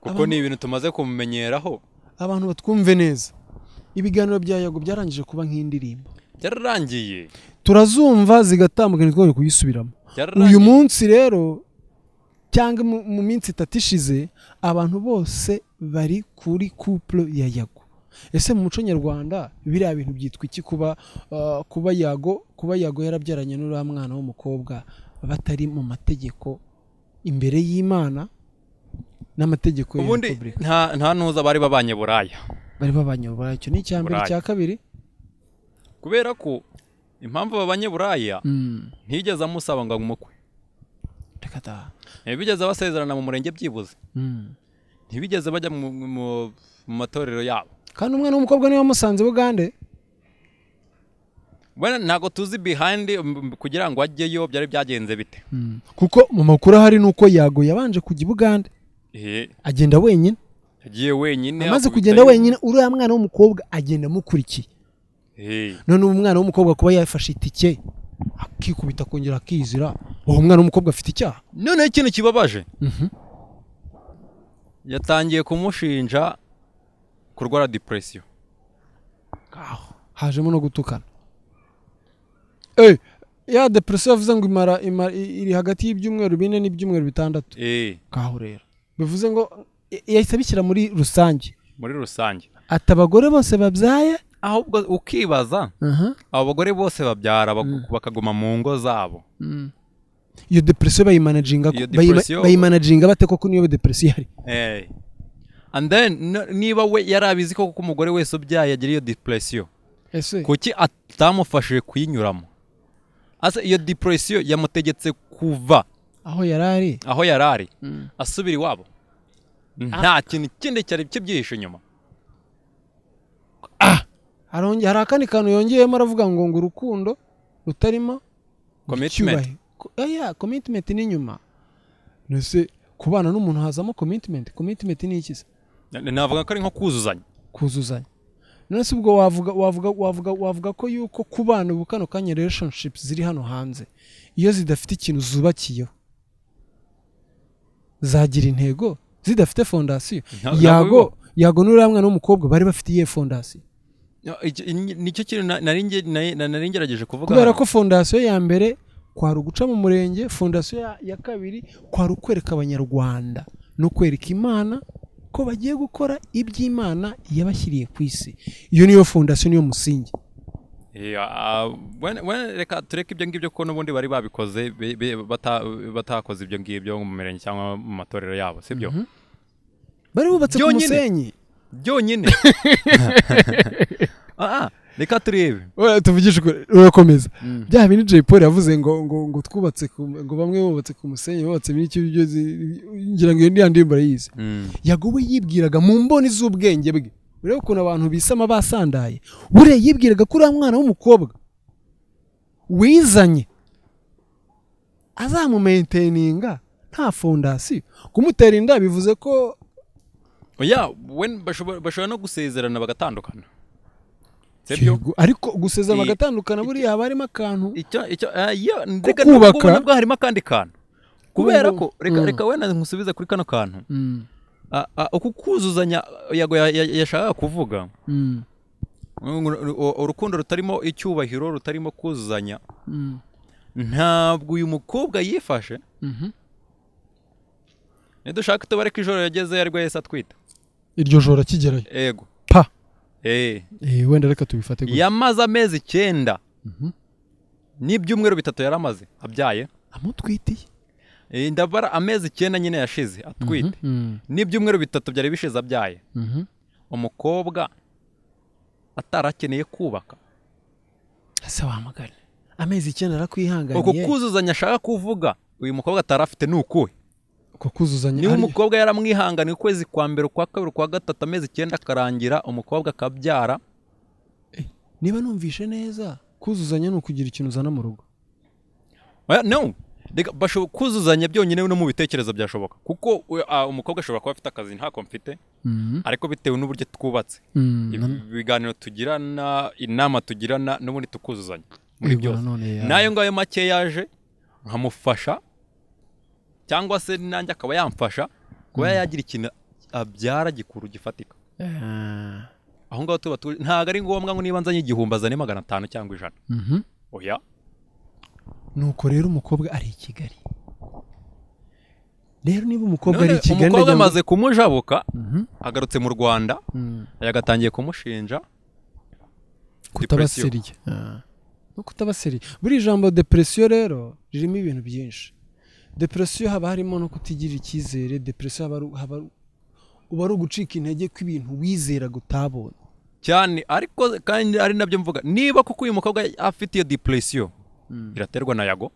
kuko ni ibintu tumaze kumumenyeraho. Abantu batwumve neza, ibiganiro bya Yago byarangije kuba nk'indirimbo. Byararangiye. Turazumva zigatambuka, ntitwongere kuyisubiramo. Byararangiye. Uyu munsi rero, cyangwa mu minsi 3 ishize, abantu bose bari kuri couple ya Yago. Ese mu muco nyarwanda biriya bintu byitwa iki, kuba Yago yarabyaranye n'uriya mwana w'umukobwa batari mu mategeko imbere y'Imana n'amategeko ya Ubundi repubulika? nta ntuza, bari babanye buraya. Bari babanye buraya, icyo ni icya mbere. Buraya. Icya kabiri? Kubera ko impamvu babanye buraya, ntiyigeze amusaba ngo amukwe. Reka ta. Ntibigeze basezerana mu murenge byibuze. Ntibigeze bajya mu matorero yabo. Kandi umwana w'umukobwa niwe wamusanze Bugande. Wenda ntabwo tuzi behind kugira ngo ajyeyo byari byagenze bite. Kuko mu makuru ahari ni uko Yago yabanje kujya i Bugande, agenda wenyine. Yagiye wenyine. Amaze akubitayo. kugenda wenyine, uriya mwana w'umukobwa agenda amukurikiye. None ubu umwana w'umukobwa kuba yafashe itike akikubita akongera akizira, uwo mwana w'umukobwa afite icyaha? Noneho ikintu kibabaje, yatangiye kumushinja kurwara depression. Ngaho hajemo no gutukana. Ya depression yavuze ngo imara iri hagati y'ibyumweru 4 n'ibyumweru 6. Ngaho rero bivuze ngo yahise abishyira muri rusange. Muri rusange. Ati abagore bose babyaye. Ahubwo ukibaza, abo bagore bose babyara bakaguma mu ngo zabo, Iyo depression bayimanaginga Iyo depression- bayimanaginga bate koko niyo depression ihari? And then niba we yari abizi ko kuko umugore wese ubyaye agira iyo depression, Ese kuki atamufashije kuyinyuramo? Ase iyo depression yamutegetse kuva aho yari ari, aho yari ari, asubira iwabo, nta kintu kindi cyari kibyihishe inyuma? Hari akandi kantu yongeyemo, aravuga ngo urukundo rutarimo Commitment. icyubahiro. Oya, commitment ni nyuma. Nese kubana n'umuntu hazamo commitment? Commitment ni iki se? Navuga ko ari nko kuzuzanya. Kuzuzanya. None se ubwo wavuga ko yuko kubana ubu kano kanya, relationships ziri hano hanze, iyo zidafite ikintu zubakiyeho, zagira intego zidafite fondasiyo? Ntabwo Yago bibaho. Yago n'uriya mwana w'umukobwa bari bafite iyihe fondasiyo? Nicyo kintu nari ngerageje kuvuga Kubera hano. ko fondasiyo ya mbere kwari uguca mu murenge, fondasiyo ya kabiri kwari ukwereka Abanyarwanda no kwereka Imana ko bagiye gukora iby'Imana yabashyiriye ku isi. Iyo niyo fondasiyo, niyo musingi. Reka tureke ibyo ngibyo, kuko n'ubundi bari babikoze batakoze ibyo ngibyo mu mirenge cyangwa mu matorero yabo, sibyo? Bari bubatse ku Byonyine. musenyi. Byonyine. Reka turebe. Oya, tuvugishe ukuri, urakomeza bya bindi Jay Polly yavuze ngo twubatse ku, ngo bamwe bubatse ku musenyi, bubatse muri icyo byo, ngira ngo iyo ndiya ndirimbo arayizi. Yago we yibwiraga mu mboni z'ubwenge bwe, urebe ukuntu abantu bisama basandaye, buriya yibwiraga ko uriya mwana w'umukobwa wizanye azamumaintaininga nta fondasiyo. Kumutera inda bivuze ko Oya, bashobora no gusezerana bagatandukana, sibyo? Yego, ariko gusezerana bagatandukana, buriya haba harimo akantu Icyo iyo reka kubaka. Nubwo harimo akandi kantu, kubera ko reka reka wenda nkusubize kuri kano kantu. Uku kuzuzanya Yago yashakaga kuvuga, urukundo rutarimo icyubahiro, rutarimo kuzuzanya, ntabwo uyu mukobwa yifashe. Nidushaka tubare ko ijoro yageze aribwo yahise atwita. Iryo joro akigerayo? Ego. Pa. Eh. Wenda reka tubifate gutya. Yamaze amezi 9 n'ibyumweru 3 yaramaze abyaye. Amutwitiye. Ndabara amezi 9 nyine yashize atwite n'ibyumweru 3 byari bishize abyaye. Umukobwa atarakeneye kubaka. Ese wamagana amezi 9 Uku arakwihanganiye? kuzuzanya ashaka kuvuga uyu mukobwa atari afite ni ukuhe? Uko kuzuzanya Niba umukobwa yaramwihanganiye ukwezi kwa mbere, ukwa kabiri, ukwa gatatu, amezi 9 akarangira, umukobwa akabyara. Niba numvishe neza, kuzuzanya ni ukugira ikintu uzana mu rugo. Oya, no, reka kuzuzanya byonyine no mu bitekerezo byashoboka, kuko umukobwa ashobora kuba afite akazi ntako mfite, ariko bitewe n'uburyo twubatse, ibiganiro tugirana, inama tugirana, n'ubundi tukuzuzanya muri Yego, byose. Nanone N'ayo ngayo make yaje nkamufasha, cyangwa se nanjye akaba yamfasha kuba yagira ikintu abyara gikuru gifatika. Aho ngaho tuba ntabwo ari ngombwa ngo niba nzanye 1000 azane 500 cyangwa 100. Oya. Nuko rero umukobwa ari i Kigali. Rero niba umukobwa ari i Kigali, umukobwa ndagira ngo- amaze kumujabuka, agarutse mu Rwanda, yagatangiye kumushinja Kutaba depression. Sérieux. No kutaba sérieux. Buri jambo depression rero ririmo ibintu byinshi. Depression haba harimo no kutigirira icyizere. Depression haba uba ari ugucika intege kw'ibintu wizeraga utabonye. Cyane, ariko kandi ari nabyo mvuga, niba kuko uyu mukobwa afite iyo depression, iraterwa na Yago.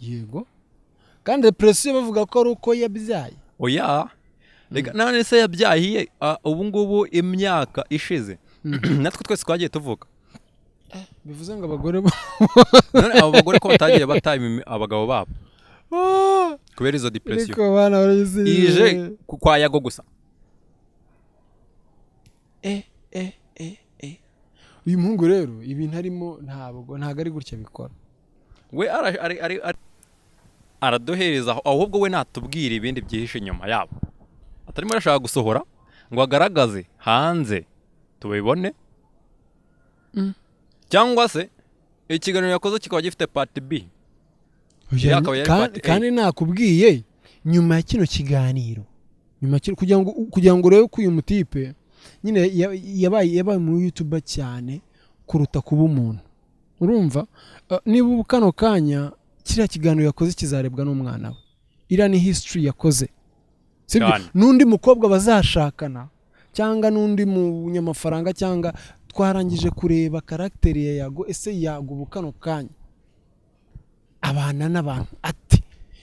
Yego, kandi depression bavuga ko ari uko yabyaye. Oya, reka, none se yabyahiye? Ubu ngubu imyaka ishize natwe twese twagiye tuvuga. Bivuze ngo abagore bo None abo bagore ko batagiye bata abagabo babo kubera izo depression? Ariko bana barayizi. Ije kwa Yago gusa. Eh eh eh eh, uyu muhungu rero ibintu arimo ntabwo ari gutya bikora. We araduhereza ahubwo we natubwira ibindi byihishe inyuma yabo atarimo arashaka gusohora ngo agaragaze hanze tubibone, cyangwa se ikiganiro yakoze kikaba gifite part B. Oya, akaba yari part A. Kandi nakubwiye nyuma ya kino kiganiro, nyuma ya kino, kugira ngo urebe ko uyu mutipe nyine yabaye mu YouTuber cyane kuruta kuba umuntu. Urumva, niba ubu kano kanya kiriya kiganiro yakoze kizarebwa n'umwana we, iriya ni history yakoze, sibyo? Cyane. N'undi mukobwa bazashakana cyangwa n'undi munyamafaranga, cyangwa twarangije kureba caractère ya Yago. Ese Yago ubu kano kanya abana n'abantu ati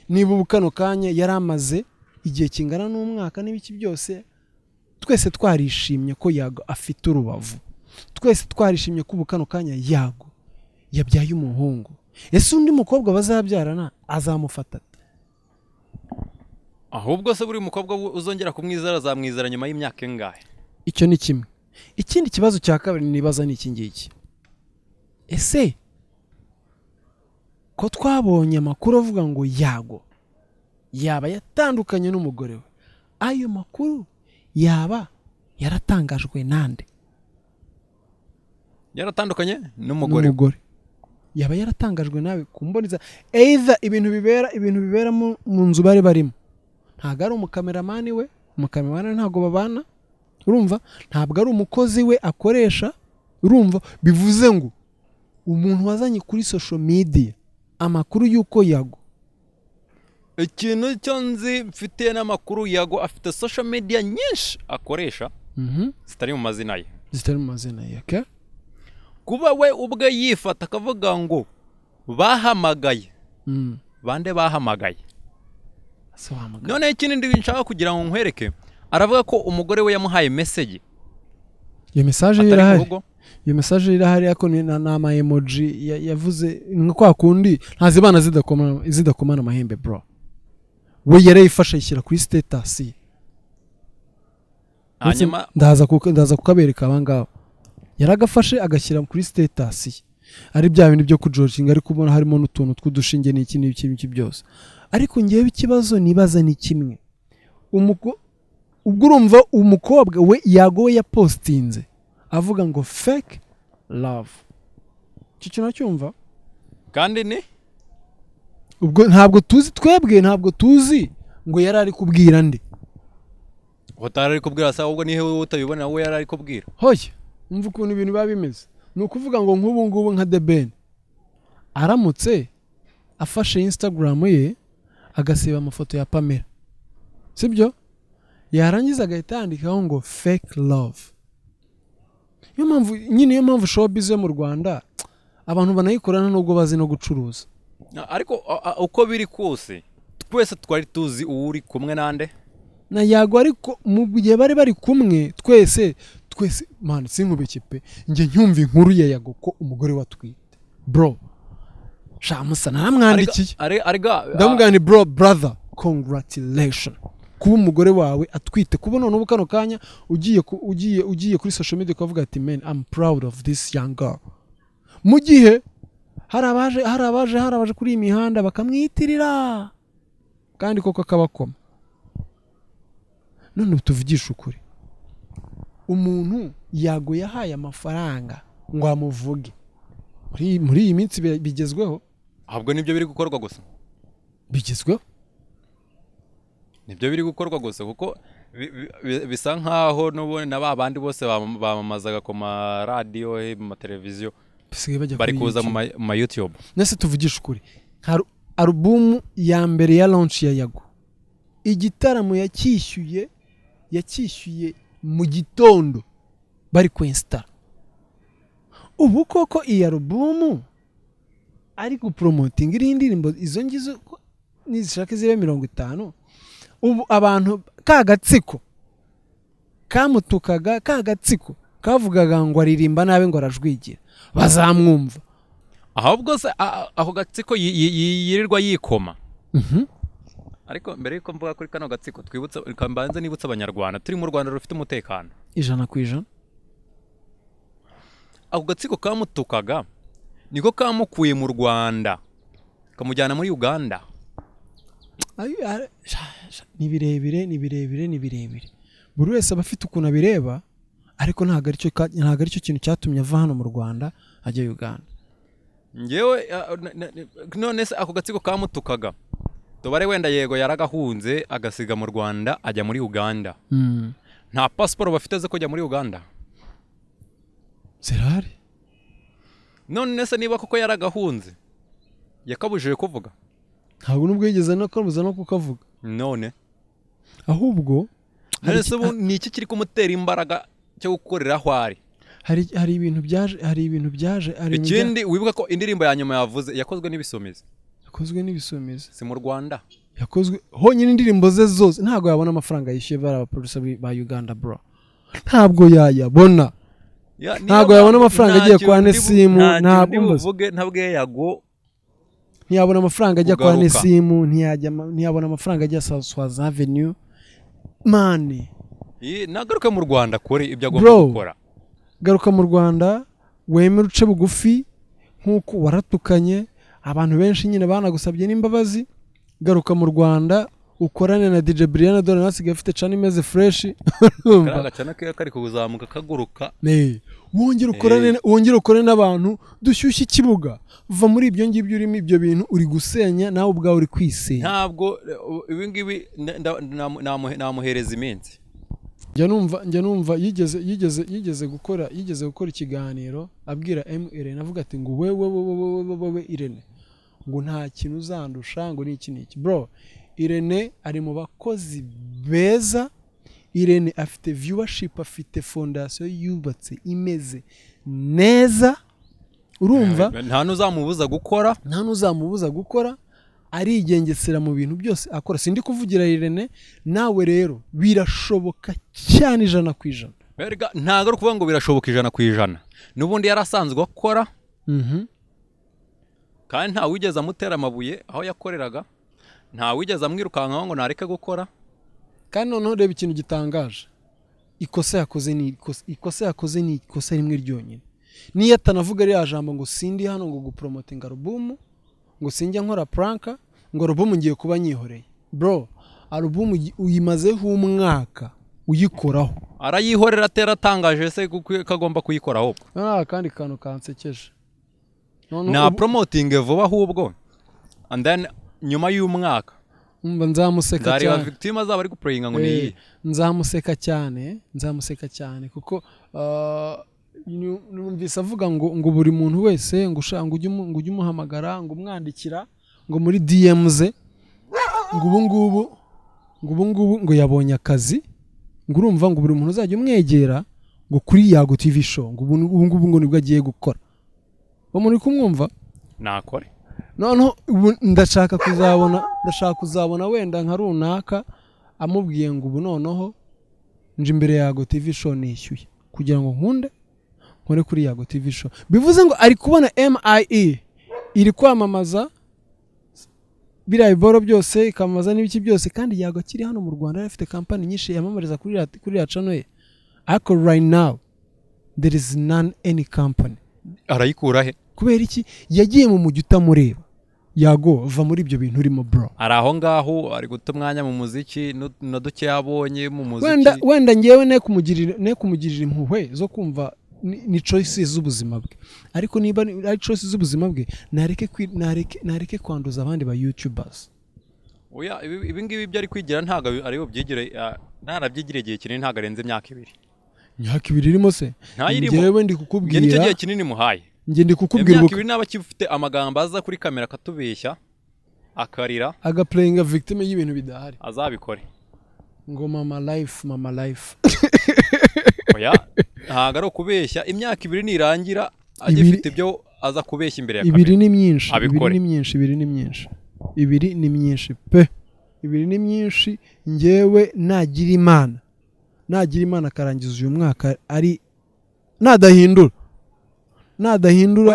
niba ubu kano kanya yari amaze igihe kingana n'umwaka n'ibiki byose, twese twarishimye ko Yago afite urubavu, twese twarishimye ko ubu kano kanya Yago yabyaye umuhungu, ese undi mukobwa bazabyarana azamufata ate? Ahubwo se buri mukobwa uzongera kumwizera azamwizera nyuma y'imyaka ingahe? Icyo ni kimwe. Ikindi kibazo cya kabiri nibaza ni iki ngiki: ese ko twabonye amakuru avuga ngo Yago yaba yatandukanye n'umugore we, ayo makuru yaba yaratangajwe nande? Yaratandukanye n'umugore we. N'umugore yaba yaratangajwe nawe ku mboneza, either ibintu bibera mu nzu bari barimo, ntabwo ari umukameramani we, umukameramani we ntabwo babana, urumva, ntabwo ari umukozi we akoresha. Urumva, bivuze ngo umuntu wazanye kuri social media amakuru y'uko Yago Ikintu cyo nzi mfite n'amakuru, Yago afite social media nyinshi akoresha zitari mu mazina ye. Zitari mu mazina ye, okay? Kuba we ubwe yifata akavuga ngo bahamagaye, bande bahamagaye? Se wahamagaye? Noneho ikindi ndi nshaka kugira ngo nkwereke, aravuga ko umugore we yamuhaye message Iyo message atari mu irahari. rugo. Iyo message irahari, ariko ni ama emoji yavuze nka kwa kundi ntazibana zidakomana amahembe, bro. We yarayifashe ayishyira kuri status ye. Hanyuma Ndaza kukabereka. Aba ngaba yaragafashe agashyira kuri status ye, ari bya bintu byo kujokinga, ariko ubona harimo n'utuntu tw'udushinge n'iki n'iki n'iki byose. Ariko ngewe ikibazo nibaza ni kimwe. Ubwo urumva umukobwa we Yago we yapostinze avuga ngo "fake love", icyo kintu uracyumva? Kandi ni Ubwo ntabwo tuzi, twebwe ntabwo tuzi ngo yari ari kubwira nde. Utari ari kubwira se? Ahubwo nihe wowe utabibona, we yari ari kubwira? Hoya, umva ukuntu ibintu biba bimeze. Ni ukuvuga ngo nk'ubu ngubu nka The Ben aramutse afashe Instagram ye agasiba amafoto ya Pamela, sibyo, yarangiza agahita yandikaho ngo "fake love". Niyo mpamvu nyine, niyo mpamvu showbiz yo mu Rwanda abantu banayikorana nubwo bazi no gucuruza. Ariko uko biri kose twese twari tuzi uwo uri kumwe nande. Na Yago. Ariko mu gihe bari bari kumwe, twese twese, man, sinkubeke pe, njye ncyumva inkuru ya Yago ko umugore we atwite, bro, shamusa naramwandikiye. Arega. Ndamubwira ni bro, brother, congratulation kuba umugore wawe atwite, kuba none ubu kano kanya ugiye kuri social media ukavuga ati "Man, I'm proud of this young girl", mu gihe hari abaje kuri iyi mihanda bakamwitirira kandi koko akabakoma. None tuvugishe ukuri, umuntu Yago yahaye amafaranga ngo amuvuge muri iyi minsi bigezweho. Ahubwo nibyo biri gukorwa gusa. Bigezweho. Nibyo biri gukorwa gusa, kuko bisa nkaho n'ubundi na ba bandi bose bamamazaga ku maradiyo, mu mateleviziyo, basigaye bajya bari kuri kuza mu YouTube. ma YouTube. Nese tuvugishe ukuri, nka alubumu ya mbere ya launch ya Yago, igitaramo yacyishyuye mu gitondo bari kwensitara. Ubu koko iyi alubumu ari gupromotinga iriho indirimbo izo ngizo ko nizishaka zibe 50, ubu abantu ka gatsiko kamutukaga, ka gatsiko kavugaga ngo aririmba nabi, ngo arajwigira, bazamwumva? Ahubwo se ako gatsiko yirirwa yikoma. Ariko mbere yuko mvuga kuri kano gatsiko, twibutse, reka mbanze nibutse Abanyarwanda turi mu Rwanda rufite umutekano. 100%. Ako gatsiko kamutukaga niko kamukuye mu Rwanda kamujyana muri Uganda. Ayo, sha, ni birebire, ni birebire, ni birebire. Buri wese aba afite ukuntu abireba, ariko ntabwo aricyo kintu cyatumye ava hano mu Rwanda ajya Uganda. Ngewe none se ako gatsiko kamutukaga, tubare wenda yego yaragahunze agasiga mu Rwanda ajya muri Uganda, nta pasiporo bafite zo kujya muri Uganda? Zirahari. None se niba koko yaragahunze, yakabujije kuvuga? Ntabwo nubwo yigeze no kabuza no kukavuga. None Ahubwo none se ubu ni iki kiri kumutera imbaraga cyo gukorera aho ari? Hari ibintu byaje, hari ibintu byaje, hari ibintu Ikindi, wibuka ko indirimbo ya nyuma yavuze yakozwe n'ibisumizi. Yakozwe n'ibisumizi. Si mu Rwanda? Yakozwe honyine. Indirimbo ze zose ntabwo yabona amafaranga yishyuye bari abaproducer ba Uganda, bro, ntabwo yayabona. Ya, niyo Ntabwo yabona mpamvu amafaranga nta agiye kintu kwa Nesimu, nta kintu ntabwo ndi umbaza. buvuge ntabwiye Yago. Ntiyabona amafaranga ajya kwa Kugaruka. Nesimu, ntiyabona amafaranga ajya Swaza Avenue, man. Nagaruke mu Rwanda akore ibyo agomba Bro. gukora. Garuka mu Rwanda, wemere uce bugufi nk'uko waratukanye abantu benshi nyine banagusabye n'imbabazi. Garuka mu Rwanda ukorane na DJ Brian, dore nawe asigaye afite channel imeze fresh. Kariya gacana ke kari kuzamuka kaguruka. Wongere ukorane n'abantu, dushyushye ikibuga. Va muri ibyo ngibyo urimo, ibyo bintu uri gusenya, nawe ubwawe uri kwisenya. Ntabwo ibi ngibi namuhereza iminsi. Njya numva yigeze gukora ikiganiro abwira M Irene, avuga ati ngo wewe, wewe, wewe, wewe Irene, ngo nta kintu uzandusha, ngo n'iki n'iki. Bro, Irene ari mu bakozi beza. Irene afite viewership, afite fondasiyo yubatse imeze neza, urumva? Nta n'uzamubuza gukora. Nta n'uzamubuza gukora, arigengesera mu bintu byose akora. Sindi kuvugira Irene, nawe rero birashoboka cyane 100%. Erega ntabwo ari ukuvuga ngo birashoboka 100%, n'ubundi yari asanzwe akora, kandi nta wigeze amutera amabuye aho yakoreraga, nta wigeze amwirukankaho ngo nareke gukora. Kandi noneho reba ikintu gitangaje: ikosa yakoze ni ikosa rimwe ryonyine. Niyo atanavuga ririya jambo ngo sindi hano ngo gupromotinga alubumu, ngo sinjya nkora prank, ngo alubumu ngiye kuba nyihoreye. Bro, alubumu uyimazeho umwaka uyikoraho. Arayihorera atera atangaje se kuko ko agomba kuyikora ahubwo? Noneho akandi kantu kansekeje. Noneho Na promoting vuba ahubwo, and then nyuma y'umwaka Umva, nzamuseka nzareba cyane. Victime azaba ari gupurayinga ngo ni iyihe. Nzamuseka cyane, nzamuseka cyane, kuko numvise avuga ngo buri muntu wese ngo ushaka ngo ujye umuhamagara, ngo umwandikira ngo muri DM ze, ngo ubu ngubu ngo yabonye akazi, ngo urumva ngo buri muntu uzajya umwegera ngo kuri Yago TV Show, ngo ubu ngubu ngo nibwo agiye gukora. Uwo muntu uri kumwumva? Nakore. Noneho ubu ndashaka kuzabona wenda nka runaka amubwiye ngo ubu noneho nje imbere ya Yago TV Show nishyuye kugira ngo nkunde nkore kuri Yago TV Show. Bivuze ngo ari kubona MIE iri kwamamaza biriya biboro byose, ikamamaza n'ibiki byose, kandi Yago akiri hano mu Rwanda yari afite kampani nyinshi yamamariza kuri iriya channel ye, ariko right now there is none any company. Arayikura he? Kubera iki? Yagiye mu mujyi utamureba. Yago, va muri ibyo bintu urimo, bro. Ari aho ngaho, ari guta umwanya mu muziki na duke yabonye mu muziki. Wenda ngewe ne kumugirira impuhwe zo kumva ni choices z'ubuzima bwe, ariko niba ari choices z'ubuzima bwe, nareke kwanduza abandi ba youtubers. Oya, ibi ngibi ibyo ari kwigira ntabwo ari bubyigire, ntarabyigire igihe kinini, ntabwo arenze imyaka 2. Imyaka 2 irimo se? Ntayirimo. Ngewe ndi Njye nicyo kukubwira gihe kinini muhaye. Njye ndi kukubwira Imyaka ubu 2 naba akifite amagambo aza kuri kamera akatubeshya, akarira, agaplayinga victim y'ibintu bidahari. Azabikore. Ngo mama life, mama life. Oya, ntabwo ari ukubeshya. Imyaka 2 nirangira agifite ibyo aza kubeshya imbere ya 2 kamera, ni myinshi, 2 abikore. ni myinshi, 2 ni myinshi, 2 ni myinshi pe, 2 ni myinshi. Ngewe nagira Imana akarangiza uyu mwaka ari nadahindura, Ntabwo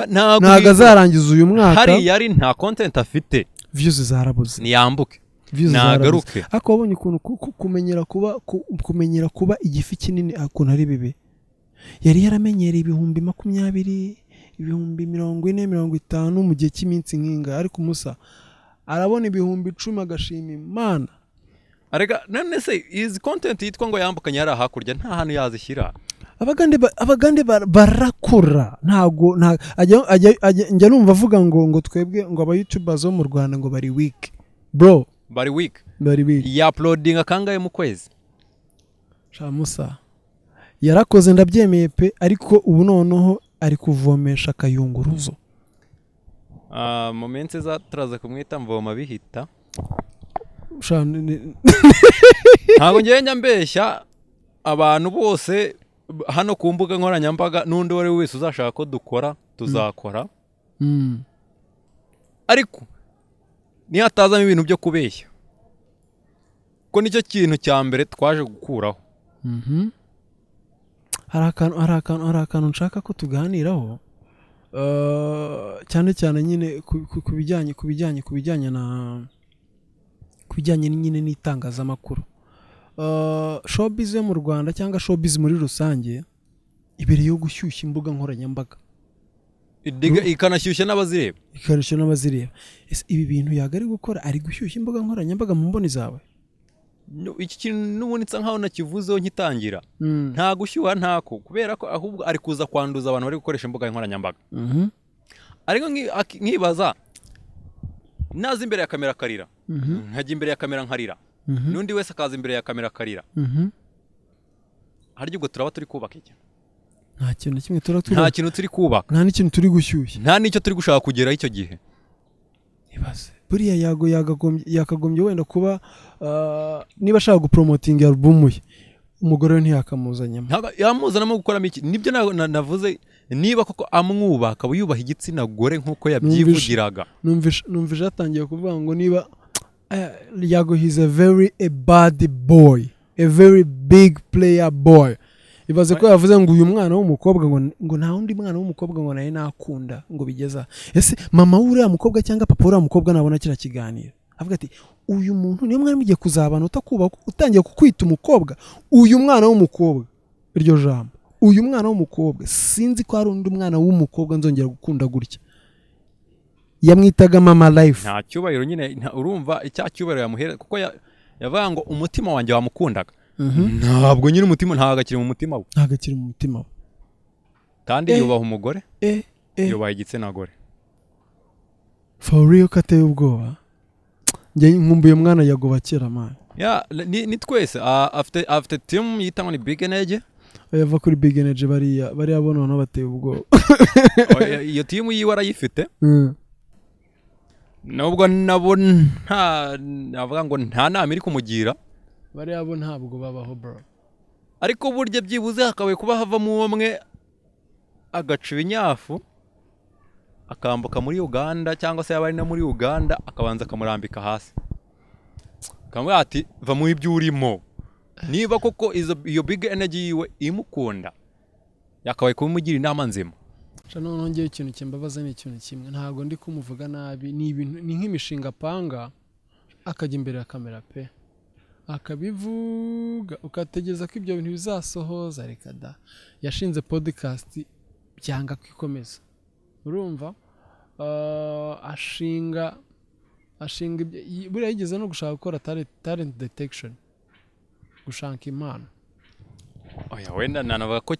ntabwo uhindura. azarangiza uyu mwaka. Hariya ari nta content afite. Views zarabuze. Niyambuke. Views zarabuze. Nagaruke. Ariko wabonye ukuntu kumenyera kuba igifi kinini ukuntu ari bibi? Yari yaramenyereye 20,000, 40,000, 50,000 mu gihe cy'iminsi nk'inga, ariko umusa arabona 10,000 agashima Imana. Arega none se izi content yitwa ngo yambukanye hariya hakurya nta hantu yazishyira? Abagande barakora, ntago njya numva avuga ngo twebwe ngo aba youtubers bo mu Rwanda ngo bari weak, bro. Bari weak. Bari weak. Yauploadinga kangahe mu kwezi? Sha Musa yarakoze, ndabyemeye pe, ariko ubu noneho ari kuvomesha akayunguruzo. Ah, mu minsi iza turaza kumwita mvoma bihita. Sha, Ntabwo ngewe njya mbeshya abantu bose hano ku mbuga nkoranyambaga, n'undi uwo ari we wese uzashaka ko dukora, tuzakora, ariko nihatazamo ibintu byo kubeshya, ko nicyo kintu cya mbere twaje gukuraho. Hari akantu nshaka ko tuganiraho, cyane cyane nyine ku bijyanye nyine n'itangazamakuru. Showbiz yo mu Rwanda cyangwa showbiz muri rusange ibereyeho gushyushya imbuga nkoranyambaga. Ikanashyushya n'abazireba. Ikarusha n'abazireba. Ese ibi bintu yaga ari gukora, ari gushyushya imbuga nkoranyambaga mu mboni zawe? No, iki kintu n'ubundi nsa nkaho nakivuzeho nkitangira. Nta gushyuha, ntako, kubera ko ahubwo ari kuza kwanduza abantu bari gukoresha imbuga nkoranyambaga. Ariko nkibaza, naza imbere ya kamera akarira, nkajya imbere ya kamera nkarira, n'undi wese akaza imbere ya kamera akarira, harya ubwo turaba turi kubaka iki? Nta kintu na kimwe tuba turi Nta kintu turi kubaka. Nta n'ikintu turi gushyushya. Nta n'icyo turi gushaka kugeraho icyo gihe. Ibaze buriya Yago yakagombye wenda kuba, niba ashaka gupromotinga album ye, umugore we ntiyakamuzanyemo. Ntabwo yamuzanamo gukoramo iki? Nibyo navuze, niba koko amwubaha, akaba yubaha igitsina gore nk'uko yabyivugiraga. Numvise yatangiye kuvuga ngo niba Yago, he's a very a bad boy, a very big player boy. Ibaze ko yavuze ngo uyu mwana w'umukobwa ngo nta wundi mwana w'umukobwa ngo nawe nakunda ngo bigeza. Ese mama w'uriya mukobwa cyangwa papa w'uriya mukobwa nabona kiriya kiganiro avuga ati: "Uyu muntu niyo mwari mugiye kuzabana, utakubaha, utangiye kukwita umukobwa, uyu mwana w'umukobwa," iryo jambo, "uyu mwana w'umukobwa, sinzi ko hari undi mwana w'umukobwa nzongera gukunda gutya." Yamwitaga mama life. Nta cyubahiro nyine, urumva icya cyubahiro yamuhera kuko yavuga ngo umutima wanjye wamukundaga. Ntabwo nyine umutima, ntabwo akiri mu mutima we. Ntabwo akiri mu mutima we. Kandi yubaha umugore, yubaha igitsina gore. For real, ko ateye ubwoba. Njye nkumbuye mwana Yago kera, man. Ya, ni twese. Ah, afite team yita ngo ni Big Energy. Yava kuri Big Energy, bariya bo noneho bateye ubwoba. Oya, iyo team yiwe arayifite, nubwo nabo nta navuga ngo nta nama iri kumugira. Bariya bo ntabwo babaho, bro. Ariko burya byibuze hakabaye kuba havamo umwe agaca ibinyafu, akambuka muri Uganda, cyangwa se yaba ari no muri Uganda akabanza akamurambika hasi, akamubwira ati: "Va mu ibyo urimo." Niba koko iyo Big Energy yiwe imukunda, yakabaye kumugira inama nzima. Sha, noneho ngewe ikintu kimbabaza ni ikintu kimwe. Ntabwo ndi kumuvuga nabi, ni ibintu, ni nk'imishinga apanga, akajya imbere ya kamera pe, akabivuga, ugategereza ko ibyo bintu bizasohoza. Reka da! Yashinze podcast byanga kwikomeza, urumva? Ashinga Ashinga buriya yigeze no gushaka gukora talent detection, gushaka impano. Oya, wenda nanavuga ko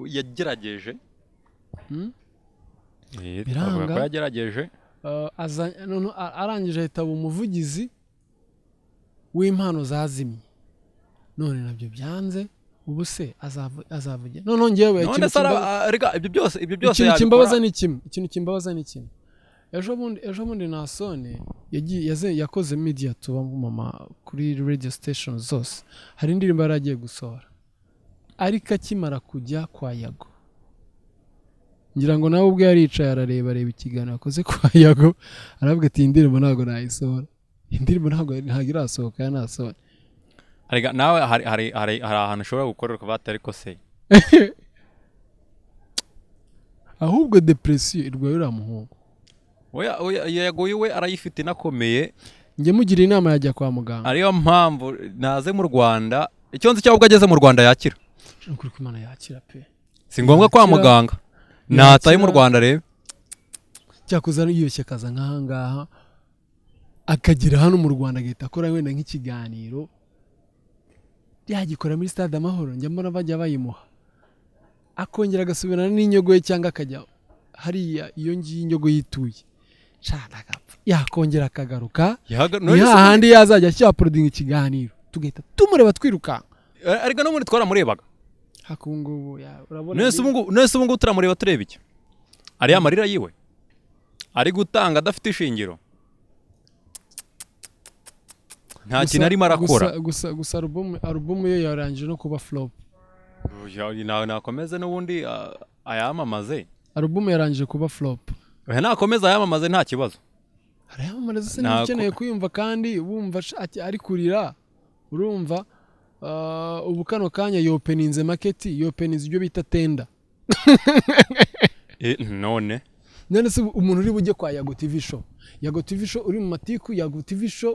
yagerageje. Biranga. Twavuga ko yagerageje. Noneho arangije ahita aba umuvugizi w'impano zazimye, none nabyo byanze. Ubu se azavugira noneho ngewe None ikintu se rega ibyo byose ikintu yabikora. kimbabaza ni kimwe, ikintu kimbabaza ni kimwe. Ejo bundi Nasone yagiye yakoze media tuba mama kuri radio station zose. Hari indirimbo yari agiye gusohora, ariko akimara kujya kwa Yago, ngira ngo nawe ubwe yaricaye arareba, areba ikiganiro yakoze kwa Yago, aravuga ati: "Iyi ndirimbo ntabwo nayisohora." Indirimbo ntabwo irasohoka ya Nasone. Erega nawe hari ahantu ushobora gukorera ukavuga ati: "Ariko se?" Ahubwo depression irwaye uriya muhungu. Oya, yagoye we, arayifite inakomeye. Njye mugira inama yajya kwa muganga. Ariyo mpamvu naze mu Rwanda. Icyo nzi cyangwa ubwo ageze mu Rwanda yakira. Ni ukuri ko Imana yakira pe. Si ngombwa kwa Yakira. muganga, nataye mu Yakira. Rwanda rebe. Cyakoze yiyushye akaza nk'ahangaha, akagera hano mu Rwanda, agahita akora wenda nk'ikiganiro, yagikora muri Stade Amahoro, njya mbona bajya bayimuha, akongera agasubirana n'inyogo ye, cyangwa akajya hariya iyo ngiyo inyogo yituye shana agapfa, yakongera akagaruka. Ni None se- hahandi yazajya ashyira porodinga ikiganiro, tugahita tumureba twirukanka. Ariko n'ubundi twaramurebaga. Haka ubu ngubu urabona. None se ubu ngubu turamureba tureba iki? Ariya amarira yiwe ari gutanga adafite ishingiro, nta kintu arimo arakora. Gusa album ye yarangije no kuba flop. Oya, nakomeze n'ubundi ayamamaze. Album yarangije kuba flop. Oya, nakomeze ayamamaze, nta kibazo. Arayamamariza se niba ukeneye kuyumva kandi wumva ari kurira? Urumva, ubu kano kanya yopeninze market, yopeninze ibyo bita tender. None None se umuntu uri bujye kwa Yago TV Show, Yago TV Show uri mu matiku, Yago TV Show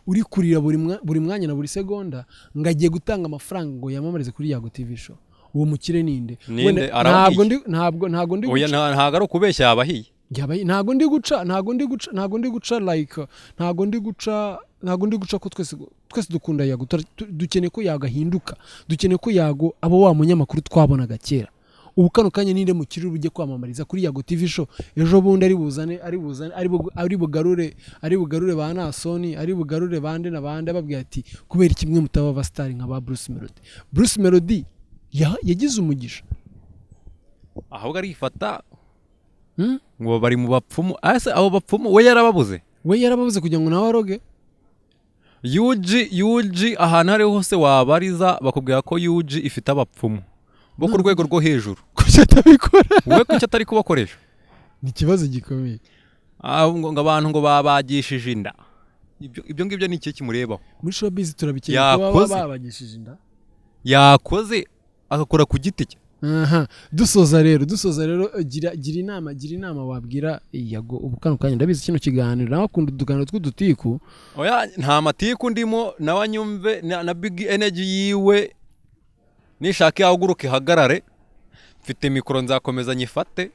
uri kurira buri mwanya na buri segonda, ngo agiye gutanga amafaranga ngo yamamarize kuri Yago TV Show, uwo mukire ninde? Ninde? Wenda- Arabahiye. Ntabwo ndi Oya, guca. Ntabwo ari ukubeshya, yabahiye. Ntabwo ndi guca like, ntabwo ndi guca ko twese dukunda Yago. Dukeneye ko Yago ahinduka, dukeneye ko Yago aba wa munyamakuru twabonaga kera. Ubu kano kanya ninde mukiri ujye kwamamariza kuri Yago TV Show? Ejo bundi ari buzane ari bugarure ba Nasoni, ari bugarure bande na bande, ababwira ati: "Kubera kimwe mutaba abasitari nka ba Bruce Melody?" Bruce Melody yagize umugisha. Ahubwo arifata ngo bari mu bapfumu. Ese abo bapfumu we yarababuze? We yarababuze kugira ngo nawe aroge. UG ahantu ariho hose wabariza bakubwira ko UG ifite abapfumu bo ku rwego rwo hejuru. Kuki atabikora? Wowe kuki atari kubakoresha? Ni ikibazo gikomeye. Ngo abantu ngo babagishije inda, ibyo ngibyo ni iki kimurebaho? Muri showbiz turabikeneye kuba Yakoze. babagishije inda. Yakoze agakora ku giti cye. Aha, dusoza rero, gira inama wabwira Yago ubu kano kanya. Ndabizi kino kiganiro nawe akunda utuganiro tw'udutiku. Oya, nta matiku ndimo. Nawe anyumve na big energy yiwe, nishaka yahaguruka ihagarare. Mfite mikoro, nzakomeza nyifate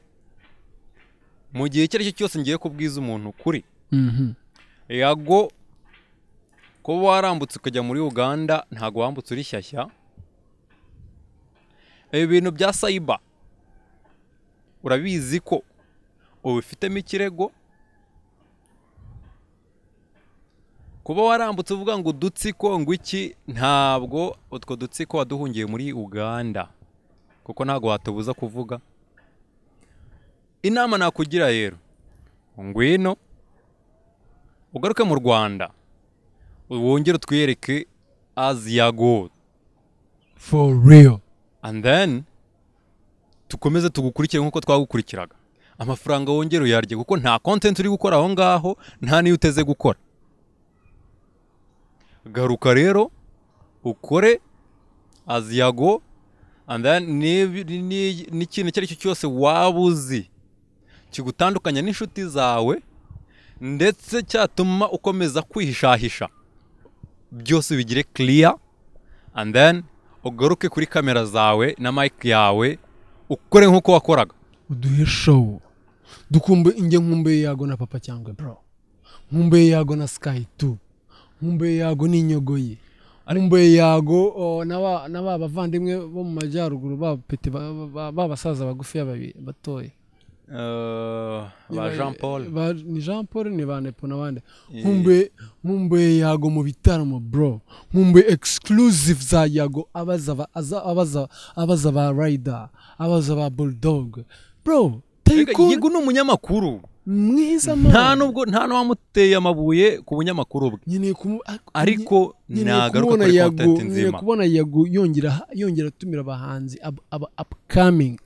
mu gihe icyo ari cyo cyose ngiye kubwiza umuntu kuri. Yago, kuba warambutse ukajya muri Uganda, ntabwo wambutse uri shyashya. Ibi bintu bya cyber urabizi ko ubifitemo ikirego. Kuba warambutse uvuga ngo udutsiko, ngo iki, ntabwo utwo dutsiko waduhungiye muri Uganda, kuko ntabwo watubuza kuvuga. Inama nakugira rero, ngwino ugaruke mu Rwanda, wongere utwiyereke as Yago. For real. And then tukomeze tugukurikire nk'uko twagukurikiraga. Amafaranga wongere uyarye, kuko nta content uri gukora aho ngaho, nta n'iyo uteze gukora. Garuka rero ukore as Yago, and then n'ikintu icyo ari cyo cyose waba uzi kigutandukanya n'inshuti zawe, ndetse cyatuma ukomeza kwihishahisha, byose bigire clear, and then ugaruke kuri kamera zawe na mic yawe, ukore nk'uko wakoraga. Uduhe show. Dukumbe, inge nkumbuye Yago na Papa Cyangwa bro. Nkumbuye Yago na Sky 2, nkumbuye Yago n'inyogoye, nkumbuye Yago, oh, n'aba bavandimwe bo mu majyaruguru, ba pete, ba basaza bagufi babiri batoya. Ba Jean Paul. Ni Jean Paul, ni ba Nepo n'abandi. Nkumbuye Yago mu bitaramo, bro. Nkumbuye exclusive za Yago, abaza ba Rider, abaza ba Bulldog, bro. Rega, Tycoon. Yego, ni umunyamakuru Mwiza, man. Nta nubwo nta n'uwamuteye amabuye ku bunyamakuru bwe. Nkeneye Ariko nkeneye nagaruka kubona kuri Yago content nkeneye nzima. kubona Yago yongera atumira abahanzi aba upcoming.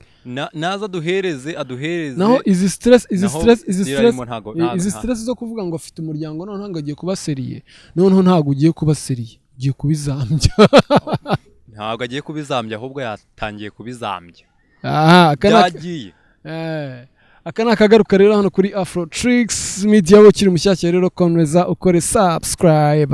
Naza aduhereze. Naho izi stress, izi Naho stress, izi deal stress arimo izi stress zo kuvuga ngo afite umuryango, noneho ngo agiye kuba sérieux, noneho ntabwo ugiye kuba sérieux, ugiye kubizambya. Ntabwo agiye kubizambya, ahubwo yatangiye kubizambya. Aha aka ni Byagiye. Aka ni akagaruka rero hano kuri Afro Tricks Media. Wowe ukiri mushyashya rero, komeza ukore subscribe.